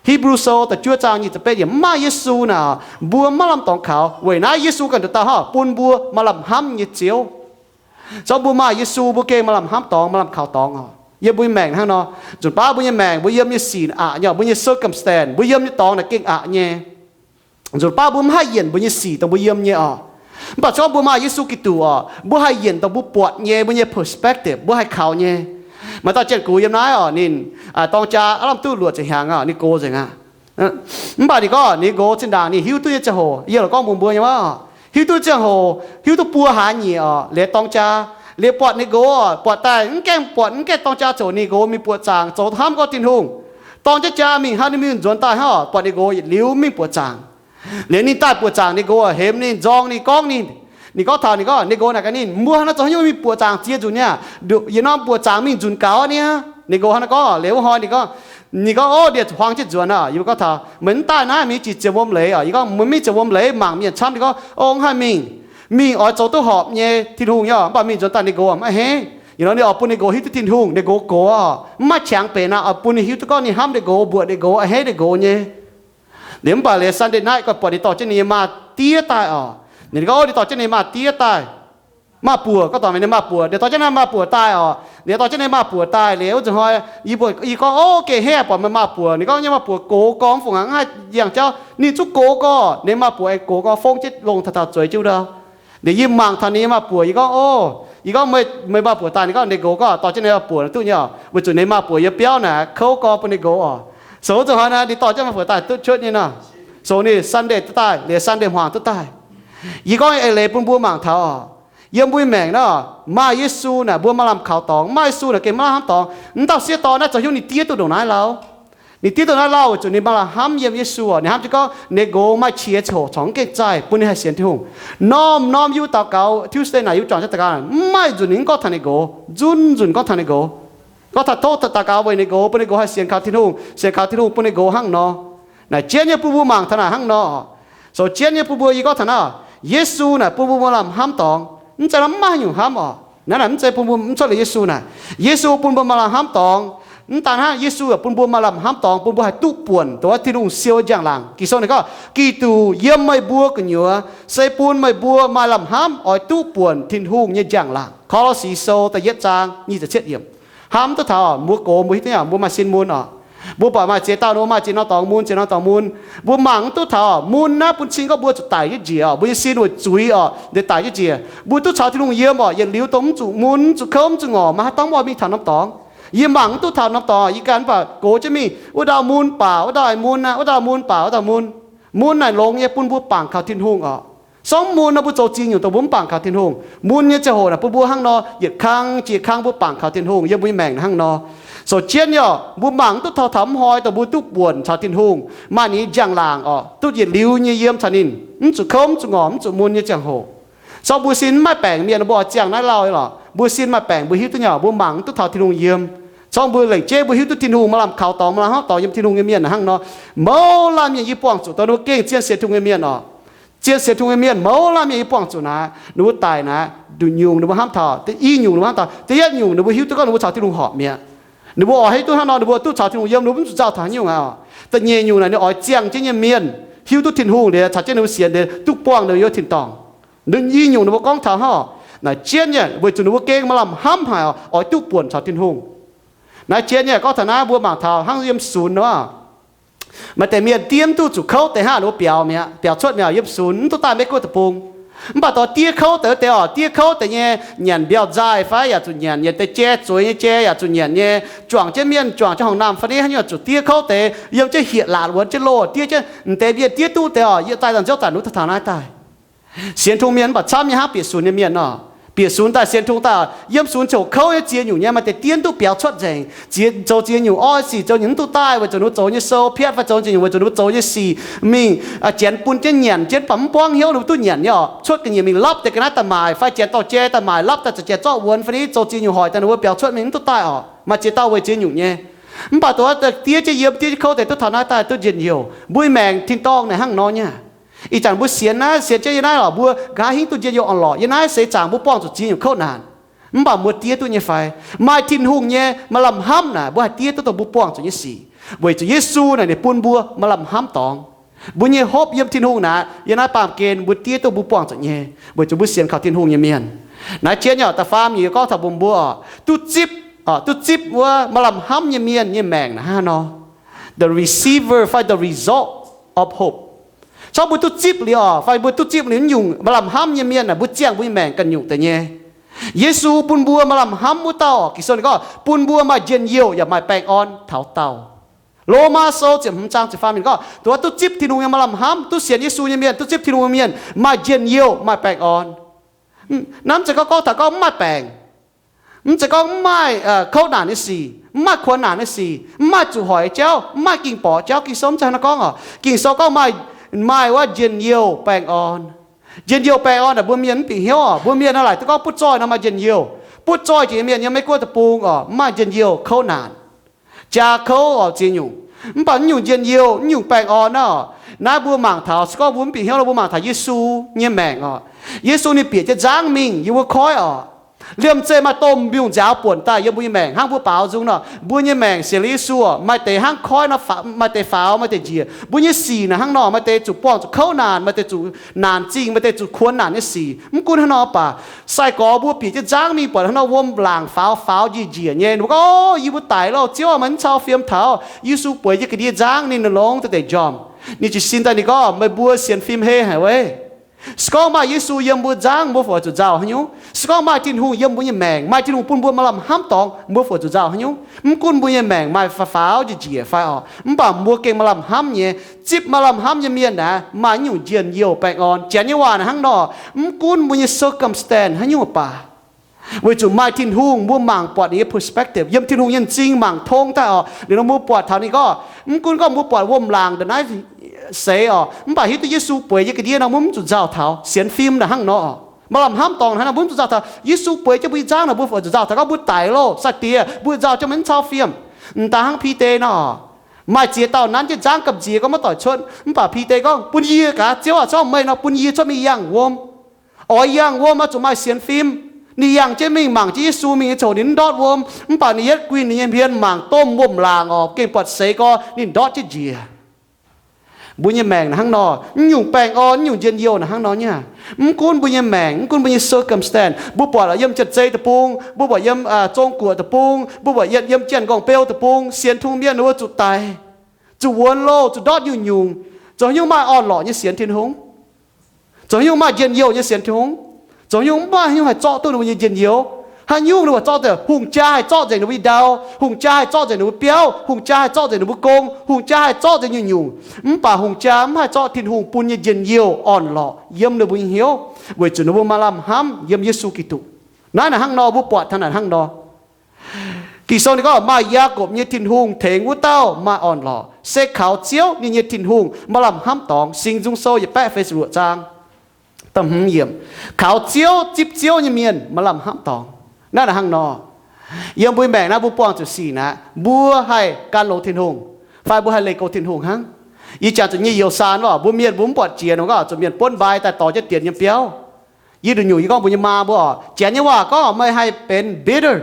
Hipv^lu Sou da'juov zaang nyic ziepc betv yiemc. Mv maaih Yesu naaic, mbuo maiv lamh dorngx kaux. Weic naaiv Yesu ganh nduqc dauh hnangv bun mbuo maaih lamh hnamv nyei Ziouv. Zorqv mbuo maaih Yesu, mbuo gengh maaih lamh hnamv dorngx, maaih lamh kaux dorngx oc. Yiem mbuo nyei maengc hnangv nor, nzunc baav mbuo nyei maengc, mbuo yiem nyei sic aqc nyei, mbuo nyei circumstance, mbuo yiem nyei dorngx naaic gengh aqc nyei. Nzunc baav mbuo mv haih yienc mbuo nyei sic dongh mbuo yiem nyei oc. Mv baac se gorngv mbuo maaih Yesu Giduc oc, mbuo haih yienc dongh mbuo buatc nyei, mbuo nyei perspective, mbuo haih kaux nyei. Maaih dauh janx-gux yiem naaiv oc, ninh dorng jaa aav lamh duqv luoqc ziepc hnyangx oc, ninh gox nzengc aqv. Mv baac ninh gorngv ninh gox zinh ndaangc ninh hiuv duqv nyei ziangh hoc, yie lorqc gorngv mbuox mbuo nyei wuov, hiuv duqv ziangh hoc, hiuv duqv buo hlaax nyieqc oc, liuz dorng jaa, Liuz buatc ninh nqox, buatc daaih mv gaengh buatc, mv gaengh dorng jaa ziouc ninh nqox mingh buoqc zaangc zoux hnamv gorngv Tin-Hungh. Dorng jienv jaa mingh, hnangv ninh mingh nzuonx daaih hnangv, buatc ninh nqox yietc liuz mingh buoqc zaangc. Liuz ninh daaih buoqc zaangc, ninh nqox hemx ninh, nzorng ninh, gorngv ninh, ninh gorngv taux ninh gorngv, ninh nqox naaic gaax ninh, mbuo hnangv naaiv zoux haaix nyungc mingh buoqc zaangc ziex nzunc niaa? Yietc norm buoqc zaangc mingh nzunc gaux niaa. Ninh nqox hnangv naaiv gorngv. Liuz wuov hnoi ninh gorngv, ninh gorngv, Ov, ndie huaang jienv nzuonx aqv. Yie gorngv taux, Meih mv daaih naaiv mingh jiex ziepc wuom leiz oc. Yie gorngv, Meih mingh ziepc wuom leiz mangc mienh camv. Ninh gorngv, Ov, mv haih mingh. Mingh oix zoux duqv horpc nyei Tin-Hungh nyei, mv baac mingh nzuonx daaih ninh nqox mv a'hneiv. Yietc norm ninh oix bun ninh nqox hiuv duqv Tin-Hungh, ninh nqox gox oc. Mv maaih qangx benx aqv, oix bun ninh hiuv duqv gorngv ninh hnamv ninh nqox, mbuoqc ninh nqox, a'hneiv ninh nqox nyei. Liuz mv baac liuz Sunday night gorngv buatc ninh dorh jienv ninh nyei maa diev daaih oc. Ninh gorngv, Ov, ninh dorh jienv ninh maa diev daaih. Maa buoc, gorngv dorh ninh maa buoc, ninh dorh jienv naaiv maa buoc daaih oc. Ninh dorh jienv ninh maa buoc daaih liuz wuov zanc hnoi, yie mbuo, yie gorngv, Ov, geh hei buatc meih maa buoc. Ninh gorngv, Nyei maa buoc gox gorngv, mv fungc haaix, mv haih yangh jauv. Ninh zungv gox gorngv, ninh maa buoc aengx gox gorngv, fongv jienv longh taux taux zueiz jienv wuov ndau. Liuz yie mangc taux ninh nyei maa buoc, yie gorngv, Ov, yie gorngv, Meih, meih maa buoc daaih? Ninh gorngv, Ninh nqox gorngv dorh jienv ninh maa buoc duqv nyei oc. Weic zuqc ninh maa buoc yiem biauv naaic kouv gorngv bun ninh nqox oc. So wuov zanc hnoi naaic ninh dorh jienv maa buoc daaih duqv cuotv nyei nor. So ninh Sunday duqv daaih, liuz Sunday hmuangx duqv daaih. Yie gorngv eix leiz bun mbuo mangc taux oc, yiem mbuo nyei maengc naaiv, maaih Yesu naaic mbuo maaih lamh kaux dorngx, maaih Yesu naaic gengh maaih lamh hnamv dorngx. Mv dauh sieqv dorn naaiv zoux haaix nyungc ninh diev duqv ndongc naaiv lauh? Ninh diev duqv naaiv lauh weic zuqc ninh maaih lamh hnamv yiem Yesu oc. Ninh hnamv jienv gorngv ninh nqox maaih qiex ziangh hoc corc mv gengh zaih bun ninh haih sienx Tin-Hungh. Norm-norm yie mbuo daux gaux, Tuesday naaic yie mbuo juangc jienv daux gaux, mv maaih nzunc ninh mv gorngv taux ninh nqox, nzunc nzunc gorngv taux ninh nqox. Gorngv taux tov daux gaux weic ninh nqox, bun ninh nqox haih sienx kaux Tin-Hungh, sienx kaux Tin-Hungh bun ninh nqox hnangv nor. Naaic jienv nyei bun mbuo mangc taux naaic hnangv nor. So jienv nyei bun mbuo, yie gorngv taux naaiv, Yesu naaic bun mbuo maaih lamh hnamv dorngx. Mv zeiz nor mv maaih haaix nyungc hnamv oc. Naaiv naaic mv zeiz bun mbuo mv cuotv liuz Yesu naaic. Yesu bun mbuo maaih lamh hnamv dorngx. Mv daan hnangv, Yesu yaac bun mbuo maaih lamh hnamv dorngx, bun mbuo haih duqv buonc dongh wuov Tin-Hungh siou njang-laangc. Ging-Sou ninh gorngv, Giduc yiem meih mbuo gu'nyuoz se bun meih mbuo maaih lamh hnamv oix duqv buonc Tin-Hungh nyei njang-laangc. Ko^lo^si Sou da'yietv zaang nyic ziepc cietv yiemc. Hnamv duqv taux mbuo gox mbuo hiuv duqv nyei, mbuo maaih sin mun oc. Mbuo buatc maaih ziex dauh ninh mbuo maaih ziex norm dorngx mun, ziex norm dorngx mun. Mbuo mangc mv duqv taux mun naaiv bun cing gorngv mbuo zuqc daic jienv njiec oc. Mbuo nyei sin weic zuiz oc, daic jienv njiec. Mbuo duqv caux Tin-Hungh yiem oc, yietc liuz dongh mv zuqc mun, mv zuqc kouv, mv zuqc ngorc, maiv haih dorngv mv oix mingh taux norm dorngx. Yie mangc mv duqv taux norm dorngx, yie ganh mv baac gox jienv mingh wuov dauh mun baac wuov dauh aengx mun aqv, wuov dauh mun baac wuov dauh mun. Mun naaic longx nyei bun mbuo bangc kaux Tin-Hungh oc. Sorng mun nor mbuo zoux ziex nyungc dongh mbuo mv bangc kaux Tin-Hungh. Mun nyei ziangh hoc naaic bun mbuo hnangv nor, yietc kang jiex kang mbuo bangc kaux Tin-Hungh yiem mbuo nyei maengc hnangv nor. So jienv nyei oc, mbuo mangc mv duqv taux taux mv hnoi dongh mbuo duqv buonc caux Tin-Hungh, maaih ninh nyei njang-laangc oc, duqv yietc liuz nyei yiem caux ninh, mv zuqc kouv, mv zuqc ngorc, mv zuqc mun nyei ziangh hoc. Sorng mbuo sin mv maaih baengc mienh, mbuo oix ziangh naaiv lauh oc. Mbuo sin maaih baengc mbuo hiuv duqv nyei oc, mbuo mangc mv duqv taux Tin-Hungh yiem. Sorng mbuo lengc jeiv mbuo hiuv duqv Tin-Hungh maaih lamh kaux dorngx, maaih lamh hnamv dorngx yiem Tin-Hungh nyei mienh hnangv nor. Mouz laanh mienh yie buangh zuqc dongh ninh mbuo gengh zien sienx Tin-Hungh nyei mienh oc. Zien sienx Tin-Hungh nyei mienh mouz laanh mienh yie buangh zuqc naaic, ninh mbuo daic naaic, nduqc nyungc ninh mbuo hnamv taux, da'nyeic nyungc ninh mbuo hnamv taux, da'yietv nyungc ninh mbuo hiuv duqv gorngv ninh mbuo caux Tin-Hungh horpc mi'aqv. Ninh mbuo oix hiuv duqv hnangv nor, ninh mbuo duqv caux Tin-Hungh yiem, ninh mbuo mv zuqc nzauh taux haaix nyungc aqv oc. Da'nyeic nyungc naaic ninh oix ziangh jienv nyei mienh hiuv duqv Tin-Hungh liuz caux jienv ninh mbuo sienx liuz duqv buangh ninh mbuo yiem tin-dorngh. Da'nyeic nyungc ninh mbuo gorngv taux hnangv naaic jienv nyei weic zuqc ninh mbuo gengh maaih lamh hnamv haic oix duqv buonc caux Tin-Hungh. Naaiv jienv nyei gorngv taux naaiv mbuo mangc taux hnangv yiem sunx nor, maaih deix mienh diev mv duqv zuqc kouv deix hnangv ninh mbuo biaux mi'aqv, biaux cuotv mi'aqv yiem sunx, mv duqv daaih Meiv Guoqv deic-bung. Mv baac dongh diev kouv deix wuov deix oc, diev kouv deix nyei nyanc mbiauh nzaaih fai yaac zuqc nyanc, nyanc deix jai zueiz nyei jai yaac zuqc nyanc nyei, juangc jienv mienh juangc jienv horngh naamh fai ni haaix nyungc zuqc diev kouv deix, yiem jienv hieh laatc wuonx jienv loh, diev jienv m'deix mienh diev duqv deix oc, yie daaih zanc nziouv daaih nuv taux naaiv daaih. Sienx Tin-Hungh mienh mv baac camv nyei hnangv bieqc sunx nyei mienh oc. Bieqc sunx daaih sienx Tin-Hungh daaih, yiem sunx ziouc kouv nyei ziex nyungc nyei, maaih deix diev mv duqv biaux cuotv nzengc, ziex, zoux ziex nyungc orqv sic, zoux nyungc mv duqv daaih weic zuqc ninh mbuo zoux nyei sou piatv fai zoux ziex nyungc weic zuqc ninh mbuo zoux nyei sic mingh, janx bun jienv nyanc jienv mv baac mv buangv hnyouv ninh mbuo duqv nyanc nyei oc. Cuotv ga'nyiec mingh lapv deix ga'naaiv daaih maaic fai janx dorh jai daaih maaic lapv daaih zoux jai zorqv wuonx fai ni zoux ziex nyungc hoic daaih ninh mbuo biaux cuotv mingh mv duqv daaih oc. Maaih ziex dauh weic ziex nyungc nyei. Mv baac dongh wuov deix diev jienv yiem diev jienv kouv deix duqv taux naaiv daaih duqv njien-youh. Mbuo nyei maengc tin-dorngh naaic hnangv nor nyei. Ih zanc mbuo sienx naaiv, sienx jienv yiem naaiv lorqc, mbuo nqa'haav hingv duqv njien-youh orn-lorqc. Yiem naaiv seix zaangc mbuo buangh zuqc ziex nyungc kouv naanc, mv baac mbuo diev duqv nyei fai? Maaih Tin-Hungh nyei maaih lamh hnamv naaic, mbuo haih diev duqv dongh mbuo buangh zuqc nyei sic. Weic zuqc Yesu naaic ninh bun mbuo maaih lamh hnamv dorngx. Mbuo nyei hopv yiem Tin-Hungh naaic, yiem naaiv baamh gen mbuo diev duqv mbuo buangh zuqc nyei, weic zuqc mbuo sienx kaux Tin-Hungh nyei mienh. Naaiv jienv nyei da'faam nyei gorngv taux mbuo, mbuo duqv zipv, duqv zipv wuov maaih lamh hnamv nyei mienh nyei maengc naaic hnangv nor, the receiver fai the result of hope. Corc mbuo duqv zipv liuz oc, fai mbuo duqv zipv liuz nyungc maaih lamh hnamv nyei mienh naaic, mbuo ziangh mbuo nyei maengc ganh nyungc deix nyei. Yesu bun mbuo maaih lamh hnamv wuov dauh, Ging-Sou ninh gorngv bun mbuo maaih njien-youh yaac maaih baengh orn taux daauh. Lomaa Sou ziepc hmz zaang ziepc faam ninh gorngv, dongh wuov duqv zipv Tin-Hungh nyei maaih lamh hnamv, duqv sienx Yesu nyei mienh, duqv zipv Tin-Hungh nyei mienh maaih njien-youh maaih baengh orn. Hnamv zeiz gorngv, gorngv taux gorngv mv maaih baengc, Mv zeiz gorngv mv maaih kouv naanc nyei sic, mv maaih kuonx naanc nyei sic, mv maaih zuqc hoic jauv, mv maaih ging-borqc jauv. Ging-sou mv zeiz hnangv naaiv gorngv oc. Ging-sou gorngv maaih, maaih wuov njien-youh baengh orn. Njien-youh baengh orn naaic mbuo mienh mv bieqc hnyouv oc. Mbuo mienh naaiv laaic duqv gorngv butv zoih nor maaih njien-youh. Butv zoih jiex mienh yiem Meiv Guoqv deic-bung oc, mv maaih njien-youh, kouv naanc, jaa kouv oc, ziex nyungc. Mv baac mv nyungc njien-youh, mv nyungc baengh orn naaiv oc, naaiv mbuo mangc taux, se gorngv mbuo mv bieqc hnyouv nor mbuo mangc taux Yesu nyei maengc oc. Yesu ninh bieqc jienv nzangv mingh yiem wuov koiv oc. Liemh zeih maaih domh mbiungc nziaaux buonc daaih yiem mbuo nyei maengc hnangv mbuo baaux nzung nor, mbuo nyei maengc sienx liuz Yesu oc, maaih deix hnangv koiv nor, maaih deix faaux, maaih deix njiec. Mbuo nyei sic naaic hnangv nor, maaih deix zuqc buangh zuqc kouv naanc, maaih deix zuqc naanc zingh, maaih deix zuqc kuonx naanc nyei sic. Mv gunv hnangv nor baac, sai-gorx mbuo bieqc jienv nzangv mingh buatc hnangv nor wuom laangc faaux faaux njiec njiec nyei, ninh mbuo gorngv, Ov, yie mbuo daic loh, Ziouv, meih mv cau fiem taux. Yesu bueix jienv ga'ndiev nzangv, ninh longx daaih deic njormh. Ninh jiez sin daaih ninh gorngv, Meih mbuo sienx fim hei haic weic. Se gorngv maaih Yesu yiem mbuo nzangv, mbuo fungc zuqc nzauh haaix nyungc? Se gorngv maaih Tin-Hungh yiem mbuo nyei maengc, maaih Tin-Hungh bun mbuo maaih lamh hnamv dorngx, mbuo fungc zuqc nzauh haaix nyungc? Mv gunv mbuo nyei maengc maaih faaux faaux njiec njiec fai oc, mv baac mbuo gengh maaih lamh hnamv nyei. Zipv maaih lamh hnamv nyei mienh aeqv, maaih nyungc njien-youh baengh orn. Janx nyei waac naaic hnangv nor, mv gunv mbuo nyei circumstance haaix nyungc baac, weic zuqc maaih Tin-Hungh, mbuo mangc buatc ninh nyei perspective, yiem Tin-Hungh nyei m'zing mangc tong daaih oc. Liuz nor mbuo buatc taux ninh gorngv, mv gunv gorngv mbuo buatc wuom laangc ndongc naaiv seix oc, mv baac hiuv duqv Yesu bueix nyei ga'ndiev nor mbuo mv zuqc nzauh taux. Sienx fim naaic hnangv nor, maaih lamh hnamv dorngx hnangv nor mbuo mv zuqc nzauh taux. Yesu bueix jienv mbuo nyei nzangv nor mbuo fungc zuqc nzauh taux gorngv mbuo daic loh, sai-diex, mbuo nzauh jienv meih mv cau fiem. M'daaih hnangv Bide nor, maaih ziex dauh nanv jienv nzangv gamh nziex gorngv maiv doic cuotv, mv baac Bide gorngv, Bun yie gaax, Ziouv aac, se gorngv meih nor bun yie cuotv mingh yangh wuom. Oix yangh wuom oix zuqc maaih sienx fim. Ninh yangh jienv mingh mangc jienv Yesu mingh nyei ziangh hoc ninh mv ndortv wuom, mv baac ninh yietv guinh ninh nyei hmien mangc domh wuom-laangc oc, gengh buatc seix gorx ninh ndortv jienv njiec. Mbuo nyei maengc naaic hnangv nor, mv nyungc baengh orn, mv nyungc njien-youh naaic hnangv nor nyei. Mv gunv mbuo nyei maengc, mv gunv mbuo nyei circumstance, mbuo buatc yiem Janx-Zei deic-bung, mbuo buatc yiem Zong-Guoqv deic-bung, mbuo buatc yiem Janx-Gorngv-Beu deic-bung, sienx Tin-Hungh mienh ninh mbuo zuqc daic, zuqc wuonx loh, zuqc ndortv nyungc-nyungc, zoux haaix nyungc maaih orn-lorqc nyei sienx Tin-Hungh? Zoux haaix nyungc maaih njien-youh nyei sienx Tin-Hungh? Zoux haaix nyungc mv maaih haaix nyungc haih zorqv duqv ninh mbuo nyei njien-youh? Haaix nyungc ninh mbuo zorqv nzengc, hungh jaa haih zorqv nzengc ninh mbuo nyei ndau, hungh jaa haih zorqv nzengc ninh mbuo biauv, hungh jaa haih zorqv nzengc ninh mbuo gong, hungh jaa haih zorqv nzengc nyungc-nyungc. Mv baac hungh jaa mv haih zorqv Tin-Hungh bun nyei njien-youh orn-lorqc yiem ninh mbuo nyei hnyouv, weic zuqc ninh mbuo maaih lamh hnamv yiem Yesu Giduc. Naaiv naaic hnangv nor, mbuo buatc taux naaic hnangv nor. Ging-Sou ninh gorngv, Maaih Yaakopv nyei Tin-Hungh tengx wuov dauh maaih orn-lorqc, se kaux Ziouv ninh nyei Tin-Hungh maaih lamh hnamv dorngx. Singx Nzung Sou yietc baeqv feix ziepc luoqc zaang, da'hmz yiemc, kaux Ziouv, zipv Ziouv nyei mienh maaih lamh hnamv dorngx. Naaiv naaic hnangv nor, yiem mbuo maengc naaiv mbuo buangh zuqc sic naaic, mbuo haih gan longx Tin-Hungh, fai mbuo haih leih go Tin-Hungh hnangv? Yie jangx zuqc nyei youz saan oc, mbuo mienh mbuo mv buatc jiex nor, zuqc mienh buonv mbai daaih dorh jienv dienx yiem biauv. Yie nduqc nyungc yie gorngv mbuo nyei maa mbuo oc, Janx nyei waac gorngv meih haih benx bitter,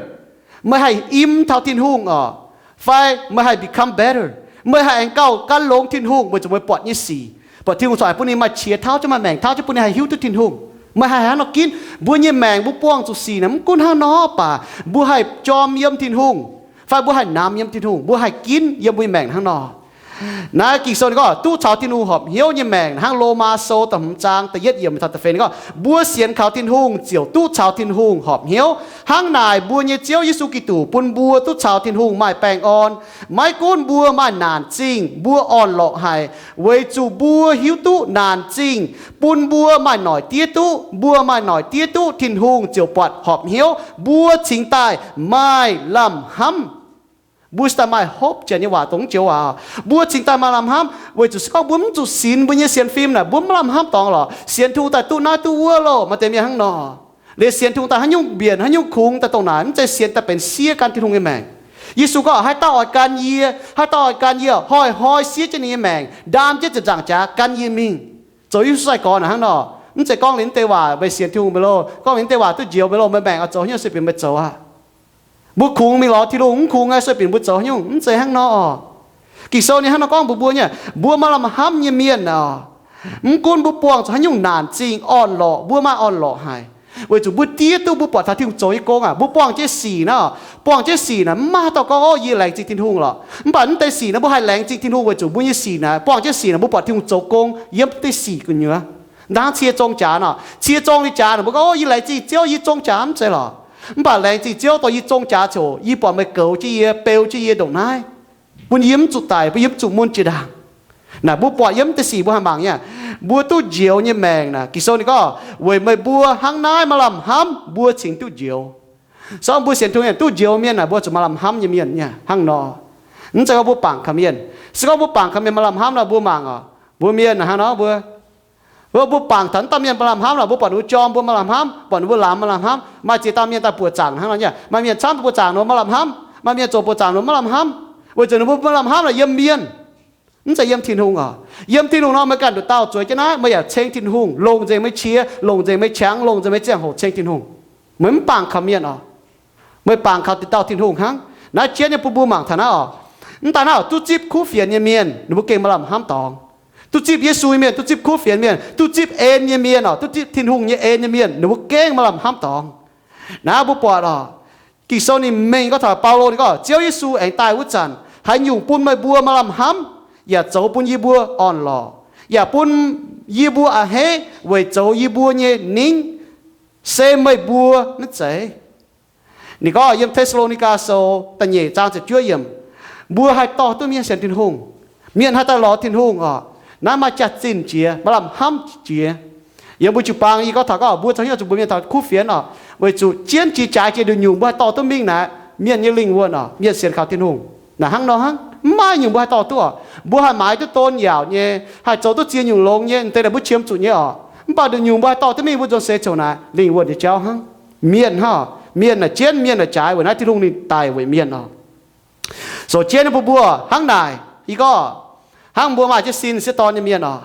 meih haih im taux Tin-Hungh oc, fai meih haih become better, meih haih aengx gauh gan longx Tin-Hungh weic zuqc meih buatc nyei sic, buatc Tin-Hungh corc bun ninh maaih qiex tauv jienv, maaih maengc tauv jienv, bun ninh haih hiuv duqv Tin-Hungh. Meih haih hnangv nor ginv. Mbuo nyei maengc mbuo buangh zuqc sic naaic, mv gunv hnangv nor baac, mbuo haih jorm yiem Tin-Hungh, fai mbuo haih namx yiem Tin-Hungh, mbuo haih ginv yiem mbuo nyei maengc hnangv nor. Naaiv Ging-Sou ninh gorngv, duqv caux Tin-Hungh horpc hnyouv nyei maengc, hnangv Lomaa Sou da'hmz zaang da'yietv yiemc taux da'feix ninh gorngv, mbuo sienx kaux Tin-Hungh ziouc duqv caux Tin-Hungh horpc hnyouv. Hnangv naaic, mbuo nyei Ziouv Yesu Giduc bun mbuo duqv caux Tin-Hungh maaih baengh orn. Maiv gunv mbuo maaih naanc zingh, mbuo orn-lorqc haic, weic zuqc mbuo hiuv duqv naanc zingh bun mbuo maaih noic diev duqv. Mbuo maaih noic diev duqv, Tin-Hungh ziouc buatc horpc hnyouv, mbuo cingx daaih maaih lamh hnamv. Mbuo cingx daaih maaih hope, Janx nyei waac dongh joux waac. Mbuo cingx daaih maaih lamh hnamv weic zuqc se gorngv mbuo mv zuqc sinx mbuo nyei sienx fim naaic, mbuo mv lamh hnamv dorngx lorqc. Sienx Tin-Hungh daaih duqv naaiv duqv wuov loh. Maaih deix mienh hnangv nor. Liuz sienx Tin-Hungh daaih haaix nyungc mbienc, haaix nyungc kungx daaih dongh naaic, mv zeiz sienx daaih benx siev gan Tin-Hungh nyei maengc. Yesu gorngv, haaix dauh oix gan yie, haaix dauh oix gan yie, hnoi-hnoi siev jienv ninh nyei maengc, ndaam jienv ziepc nzaangc jaax gan yie mingh. Zoux Yesu sai-gorx naaic hnangv nor. Mv zeiz gorngv liuz naaiv deix waac meih sienx Tin-Hungh mi'aqv loh, gorngv liuz naaiv deix waac duqv njoux mi'aqv loh, meih maengc oix zoux haaix nyungc sueih binc meih zoux aqv. Mbuo kungx mingh lorz Tin-Hungh, mv kungx sueih binc mbuo zoux haaix nyungc, mv zeiz hnangv nor oc. Ging-Sou ninh hnangv nor gorngv mbuox mbuo nyei, mbuo maaih lamh hnamv nyei mienh oc, mv gunv mbuo buangh zuqc haaix nyungc naanc zingh orn-lorqc, mbuo maaih orn-lorqc haic, weic zuqc mbuo diev duqv mbuo buatc taux Tin-Hungh zoux nyei gong aac. Mbuo buangh jienv sic naaic, buangh jienv sic naaic mv maaih haaix dauh gorngv, Ov, yie laengz zingh Tin-Hungh lorqc. Mv baac naaiv deix sic naaic mbuo haih laengz zingh Tin-Hungh weic zuqc mbuo nyei sic naaic, buangh jienv sic naaic mbuo buatc Tin-Hungh zoux gong yiem naaiv deix sic gu'nyuoz. Hnangv cie zong jaax nor, cie zong liuz jaax naaic mbuo gorngv, Ov, yie laengz zingh Ziouv, yie zong jaax, mv zeiz lorqc. Mv baac laengz zingh Ziouv dongh yie zong jaax ziouc yie buatc meih goux jienv yie, beu jienv yie ndongc naaiv, bun yie mv zuqc daic, bun yie mv zuqc mun jiex ndaangc. Naaic mbuo buatc yiem naaiv deix sic mbuo haih mangc nyei, mbuo duqv njoux nyei maengc naaic, Ging-Sou ninh gorngv, weic meih mbuo hnangv naaiv maaih lamh hnamv mbuo cingx duqv njoux. Se gorngv mbuo sienx Tin-Hungh mienh duqv njoux mienh naaic, mbuo zuqc maaih lamh hnamv nyei mienh nyei hnangv nor. Mv zeiz gorngv mbuo bangc kaux mienh. Se gorngv mbuo bangc kaux mienh maaih lamh hnamv nor, mbuo mangc oc, mbuo mienh hnangv nor mbuo mbuo, mbuo bangc taux naaiv dauh mienh maaih lamh hnamv nor, mbuo buatc ninh mbuo jorm mbuo maaih lamh hnamv, buatc ninh mbuo lamz maaih lamh hnamv. Maaih ziex dauh mienh daaih buoqc zaangc hnangv nor nyei, maaih mienh camv buoqc zaangc ninh mbuo maaih lamh hnamv, maaih mienh zoux buoqc zaangc ninh mbuo maaih lamh hnamv. Weic zuqc ninh mbuo maaih lamh hnamv naaic yiem mienh, mv zeiz yiem Tin-Hungh oc. Yiem Tin-Hungh nor meih ganh nduqc dauh zueiz jienv naaiv, meih yaac ceng Tin-Hungh, longc nzengc meih qiex, longc nzengc meih qangx, longc nzengc meih ziangh hoc ceng Tin-Hungh. Meih mv bangc kaux mienh oc. Meih bangc kaux dauh Tin-Hungh hnangv. Naaiv jienv nyei bun mbuo mangc taux naaiv oc. Mv daaih naaiv oc, duqv zipv kuv fienx nyei mienh ninh mbuo gengh maaih lamh hnamv dorngx. Duqv zipv Yesu nyei mienh, duqv zipv kuv fienx mienh, duqv zipv en nyei mienh oc, duqv zipv Tin-Hungh nyei en nyei mienh ninh mbuo gengh maaih lamh hnamv dorngx. Naaiv mbuo buatc oc, Ging-Sou ninh mengh gorngv taux Baulo ninh gorngv Ziouv Yesu aengx daaih wuov zanc haaix nyungc bun meih mbuo maaih lamh hnamv, yaac zoux bun yie mbuo orn-lorqc, yaac bun yie mbuo a'hneiv weic zoux yie mbuo nyei ningv, se meih mbuo maiv zeiz. Ninh gorngv yiem Te^saa^lo^ni^gaa Sou da'nyeic zaang ziepc juov yiemc, mbuo haih dorh duqv mienh sienx Tin-Hungh, mienh haih daaih lorz Tin-Hungh oc, naaiv maaih jaax-zinh jiex, maaih lamh hnamv jiex. Yiem mbuo jiu-baang yie gorngv taux gorngv mbuo zoux hnyouv zuqc mbuox mienh taux kuv fienx oc, weic zuqc jienv jiex jaaix jiex nduqc nyungc mbuo haih dorh duqv mingh naaic mienh nyei lingh wuonh oc, mienh sienx kaux Tin-Hungh. Naaic hnangv nor hnangv, mv maaih nyungc mbuo haih dorh duqv oc. Mbuo haih maaiz duqv don yaauc nyei, haih zoux duqv ziex nyungc longx nyei, deix naaic mbuo qiemx zuqc nyei oc. Mv baac nduqc nyungc mbuo haih dorh duqv mingh mbuo nzuonx seix ziouc naaic lingh wuonh nyei jauv hnangv. Mienh hnangv oc, mienh naaic jienv, mienh naaic jaaix, weic naaiv Tin-Hungh ninh daic weic mienh oc. Zoux jienv nyei bun mbuo hnangv naaic, yie gorngv, hnangv mbuo maaih jienv sin sieqv dorn nyei mienh oc,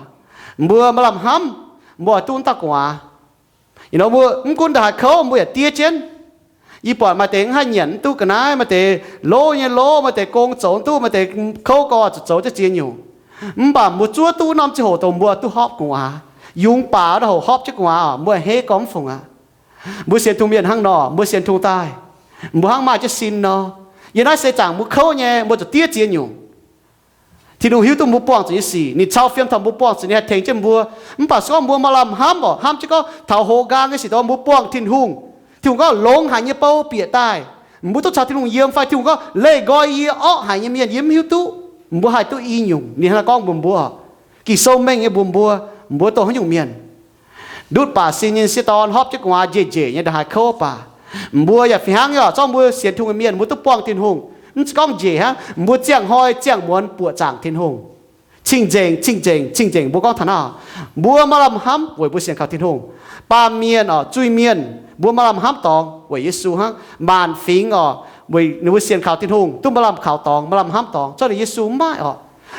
mbuo maaih lamh hnamv, mbuo oix duqv wuov dauh gu'nguaaz. Ih nor mbuo mv gunv ndongc haaix kouv mbuo yaac diev jienv. Yie buatc maaih deix mv haih nyanc mv duqv ga'naaiv, maaih deix lov nyei lov, maaih deix gong zoux mv duqv, maaih deix kouv gau zuqc zoux jienv ziex nyungc. Mv baac mbuo zuov duqv norm ziangh hoc dongh mbuo duqv hopv gu'nguaaz. Yungz baac ndongc hoc hopv jienv gu'nguaaz oc, mbuo a'hneiv gorngv mv fungc aqv. Mbuo sienx Tin-Hungh mienh hnangv nor, mbuo sienx Tin-Hungh daaih, mbuo hnangv maaih jienv sin nor. Yiem naaiv seix zaangc mbuo kouv nyei, mbuo zuqc diev ziex nyungc. Tin-Hungh hiuv duqv mbuo buangh zuqc nyei sic, ninh cau fiem taux mbuo buangh zuqc, ninh haih tengx jienv mbuo. Mv baac se gorngv mbuo maaih lamh hnamv oc, hnamv jienv gorngv taux hoz nqaang nyei sic dongh mbuo buangh Tin-Hungh, Tin-Hungh gorngv longx haic nyei bou bieqc daaih, mbuo duqv caux Tin-Hungh yiem fai Tin-Hungh gorngv leih nqoi yie orqv haic nyei mienh yie mv hiuv duqv. Mbuo haih duqv i nyungc, ninh hnangv naaiv gorngv mbuox mbuo. Ging-Sou mengh nyei mbuox mbuo, mbuo dongh haaix nyungc mienh. Ndutv baac sin nyei sieqv dorn hopv jienv gu'nguaaz njiec njiec nyei ndongc haaix kouv baac, mbuo yaac fih hnangv nyei oc, zorngv mbuo sienx Tin-Hungh nyei mienh, mbuo duqv buangh Tin-Hungh. Mv zeiz gorngv njiec hnangv, mbuo ziangh hnoi ziangh muonz buoqc zaangc Tin-Hungh. Cing-nzengc, cing-nzengc, cing-nzengc, mbuo gorngv taux naaiv, mbuo maaih lamh hnamv weic mbuo sienx kaux Tin-Hungh. Baamh mienh oc, zuiz-mienh, mbuo maaih lamh hnamv dorngx weic Yesu hnangv. Maanc fingx oc, weic ninh mbuo sienx kaux Tin-Hungh duqv maaih lamh kaux dorngx, maaih lamh hnamv dorngx. Zorqv liuz Yesu mv maaih oc.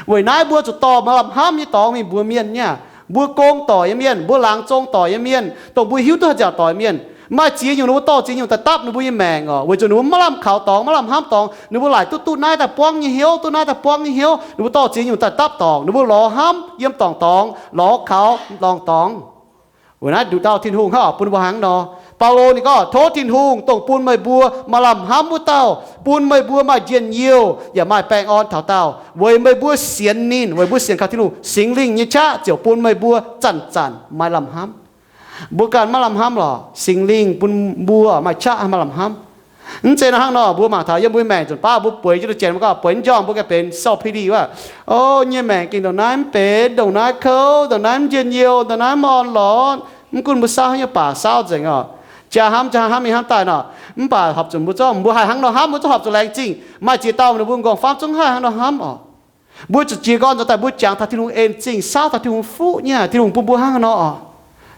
Weic naaiv mbuo zuqc dorh maaih lamh hnamv nyei dorngx mingh mbuox mienh nyei aqv. Mbuo gong doic nyei mienh, mbuo laangz zong doic nyei mienh, dongh mbuo hiuv duqv haaix nziaauc doic mienh, maaih ziex nyungc ninh mbuo dorh ziex nyungc daaih dapv ninh mbuo nyei maengc oc. Weic zuqc ninh mbuo maiv lamh kaux dorngx, maiv lamh hnamv dorngx, ninh mbuo laaic duqv duqv naaiv daaih buangv nyei hnyouv, duqv naaiv daaih buangv nyei hnyouv, ninh mbuo dorh ziex nyungc daaih dapv dorngc, ninh mbuo lorz hnamv yiem dorngc dorngx, lorz kaux dorngc dorngx. Weic naaiv nduqc dauh Tin-Hungh hnangv oc, bun mbuo hnangv nor. Baulo ninh gorngv, tov Tin-Hungh dongh bun meih mbuo maaih lamh hnamv wuov dauh, bun meih mbuo maaih njien-youh yaac maaih baengh orn taux daauh, weic meih mbuo sienx ninh, weic mbuo sienx kaux Tin-Hungh, Singx Lingh nyei qaqv ziouc bun meih mbuo zanc-zanc maaih lamh hnamv. Mbuo ganh maiv lamh hnamv lorqc, Singx Lingh bun mbuo maaih qaqv maaih lamh hnamv. Mv zeiz nor hnangv nor, mbuo mangc taux yiem mbuo maengc nzunc baav mbuo bueix jienv duqv janx, mbuo gorngv bueix jienv njormh mbuo ganh benx sau pili wuov, o, nyei maengc gengh ndongc naaiv mv benx, ndongc naaiv kouv, ndongc naaiv mv njien-youh, ndongc naaiv mv orn lorqc. Mv gunv mbuo saauv haaix nyungc baac saauv nzengc oc. Jaa hnamv, jaa hnamv, mingh hnamv daaih nor, mv baac horpc zuqc mbuo zorqv, mbuo haih hnangv nor hnamv, mbuo zorqv horpc zuqc laengz zingh. Maaih ziex dauh ninh mbuo m'nqorngv famv zungv haih hnangv nor hnamv oc. Mbuo zuqc jiez gorn nzuonx daaih mbuo jangx taux Tin-Hungh en zingh, saauv taux Tin-Hungh fuqv nyei aqv. Tin-Hungh bun mbuo hnangv haaix nor oc?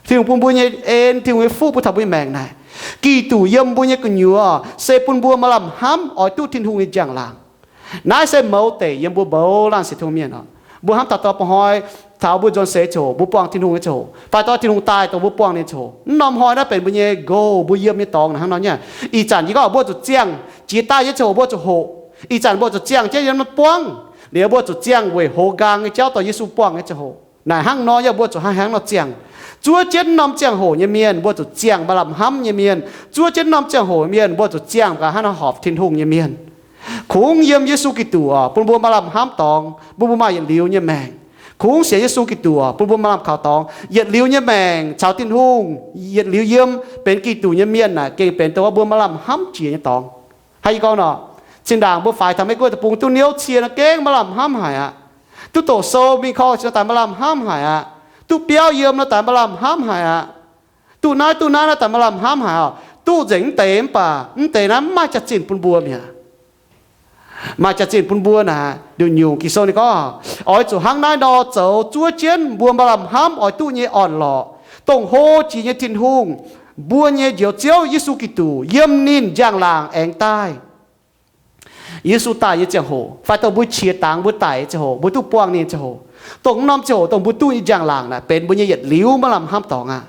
Tin-Hungh bun mbuo nyei en, Tin-Hungh nyei fuqv bun taux mbuo nyei maengc naaic. Giduc yiem mbuo nyei gu'nyuoz se bun mbuo maaih lamh hnamv oix duqv Tin-Hungh nyei njang-laangc. Naaiv se mouz deic yiem mbuo mouz laanh sienx Tin-Hungh mienh oc. Mbuo hnamv taux dor ba'hnoi, taux mbuo nzuonx seix ziouc hoc, mbuo buangh Tin-Hungh nyei ziouc hoc, fai dor Tin-Hungh daaih dongh mbuo buangh ninh ziouc hoc, mv norm hnoi naaiv benx mbuo nyei goal, mbuo yiem nyei dorngx naaic hnangv nor nyei. Ih zanc yie gorngv mbuo zuqc ziangh jiex daaih nyei ziouc hoc, mbuo zuqc hoqc. Ih zanc mbuo zuqc ziangh jienv yiem naaiv buangv, liuz mbuo zuqc ziangh weic hoz nqaang nyei jauv dorh Yesu buangh nyei ziouc hoc. Naaic hnangv nor yie mbuo zuqc hnangv haaix nor ziangh. Zuov jienv norm ziangh hoc nyei mienh, mbuo zuqc ziangh maaih lamh hnamv nyei mienh. Zuov jienv norm ziangh hoc nyei mienh, mbuo zuqc ziangh gaax hnangv nor horpc Tin-Hungh nyei mienh. Kungx yiem Yesu Giduc oc, bun mbuo maaih lamh hnamv dorngx, bun mbuo maaih yietc liuz nyei maengc. Kungx sienx Yesu Giduc oc, bun mbuo maaih lamh kaux dorngx, yietc liuz nyei maengc caux Tin-Hungh, yietc liuz yiem benx Giduc nyei mienh naaic gengh benx dongh mbuo maaih lamh hnamv jiex nyei dorngx. Hnangv yie gorngv nor, zinh ndaangc mbuo faix taux Meiv Guoqv deic-bung duqv niouv cie nor gengh maaih lamh hnamv haic aqv. Duqv doqc sou mingh korv-lienh nor daaih maaih lamh hnamv haic aqv. Duqv biauv yiem nor daaih maaih lamh hnamv haic aqv. Duqv naaiv duqv naaiv nor daaih maaih lamh hnamv haic oc. duqv nzengc mv deix, mv baac mv deix naaiv mv maaih jaax-zinh bun mbuo mi'aqv. Maaih jaax-zinh bun mbuo naaic, ndiuh nyungc Ging-Sou ninh gorngv, oix zuqc hnangv naaiv nor zoux zuov jienv mbuo maaih lamh hnamv oix duqv nyei orn-lorqc, dongh hlo jiex nyei Tin-Hungh, mbuo nyei Njoux Ziouv Yesu Giduc, yiem ninh njang-laangc aengx daaih. Yesu daaih nyei ziangh hoc fai dongh mbuo qiex dangx mbuo daic nyei ziangh hoc, mbuo duqv buangh ninh nyei ziangh hoc, dongh mv norm ziangh hoc dongh mbuo duqv nyei njang-laangc naaic benx mbuo nyei yietc liuz maaih lamh hnamv dorngx aqv.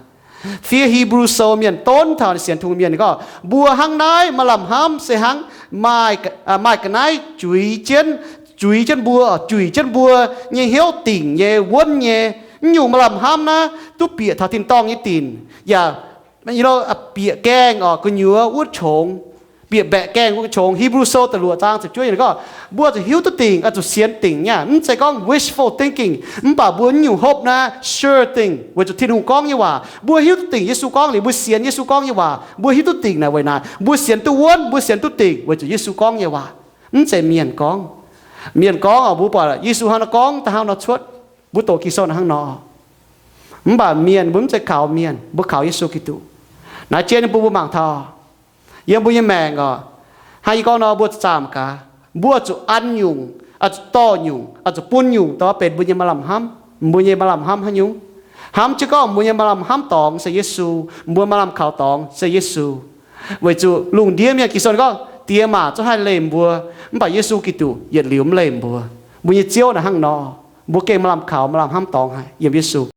Fiev Hipv^lu Sou mienh, donv taux sienx Tin-Hungh mienh gorngv, mbuo hnangv naaiv maaih lamh hnamv se hnangv maaih, maaih ga'naaiv juix jienv, juix jienv mbuo, juix jienv mbuo nyei hnyouv dingc nyei, wuonv nyei. Mv nyungc maaih lamh hnamv naaiv duqv bieqc taux tin-dorngh nyei dinc, yaac bieqc gaengh oc gu'nyuoz wuov qongx, bieqc mbaeqc gaengh wuov qongx. Hipv^lu Sou da'luoqc zaang ziepc juov yiemc gorngv, mbuo zuqc hiuv duqv dingc, oix zuqc sienx dingc nyei aqv. Mv zeiz gorngv wishful thinking, mv baac mbuo nyungc hope naaiv sure thing, weic zuqc Tin-Hungh gorngv nyei waac. Mbuo hiuv duqv dingc Yesu gorngv liuz, mbuo sienx Yesu gorngv nyei waac. Mbuo hiuv duqv dingc naaic weic naaic, mbuo sienx duqv wuonv, mbuo sienx duqv dingc weic zuqc Yesu gorngv nyei waac. Mv zeiz mienh gorngv. Mienh gorngv oc, mbuo buatc Yesu hnangv nor gorngv, da'hnangv nor cuotv. Mbuo doqc Ging-Sou naaic hnangv nor. Mv baac mienh, mbuo mv zeiz kaux mienh, mbuo kaux Yesu Giduc. Naaiv jienv nyei bun mbuo mangc taux yiem mbuo nyei maengc oc. Hnangv yie gorngv nor, mbuo zaamh gaax, mbuo zuqc an nyungc, oix zuqc dorh nyungc, oix zuqc bun nyungc dorh benx mbuo nyei maaih lamh hnamv. Mbuo nyei maaih lamh hnamv haaix nyungc? Hnamv jienv gorngv mbuo nyei maaih lamh hnamv dorngx se Yesu, mbuo maaih lamh kaux dorngx se Yesu. Weic zuqc lungh ndiev mienh, Ging-Sou gorngv, diex maac zungv haih leih mbuo, mv baac Yesu Giduc yietc liuz mv leih mbuo. Mbuo nyei Ziouv naaic hnangv nor, mbuo gengh maaih lamh kaux, maaih lamh hnamv dorngx haic yiem Yesu.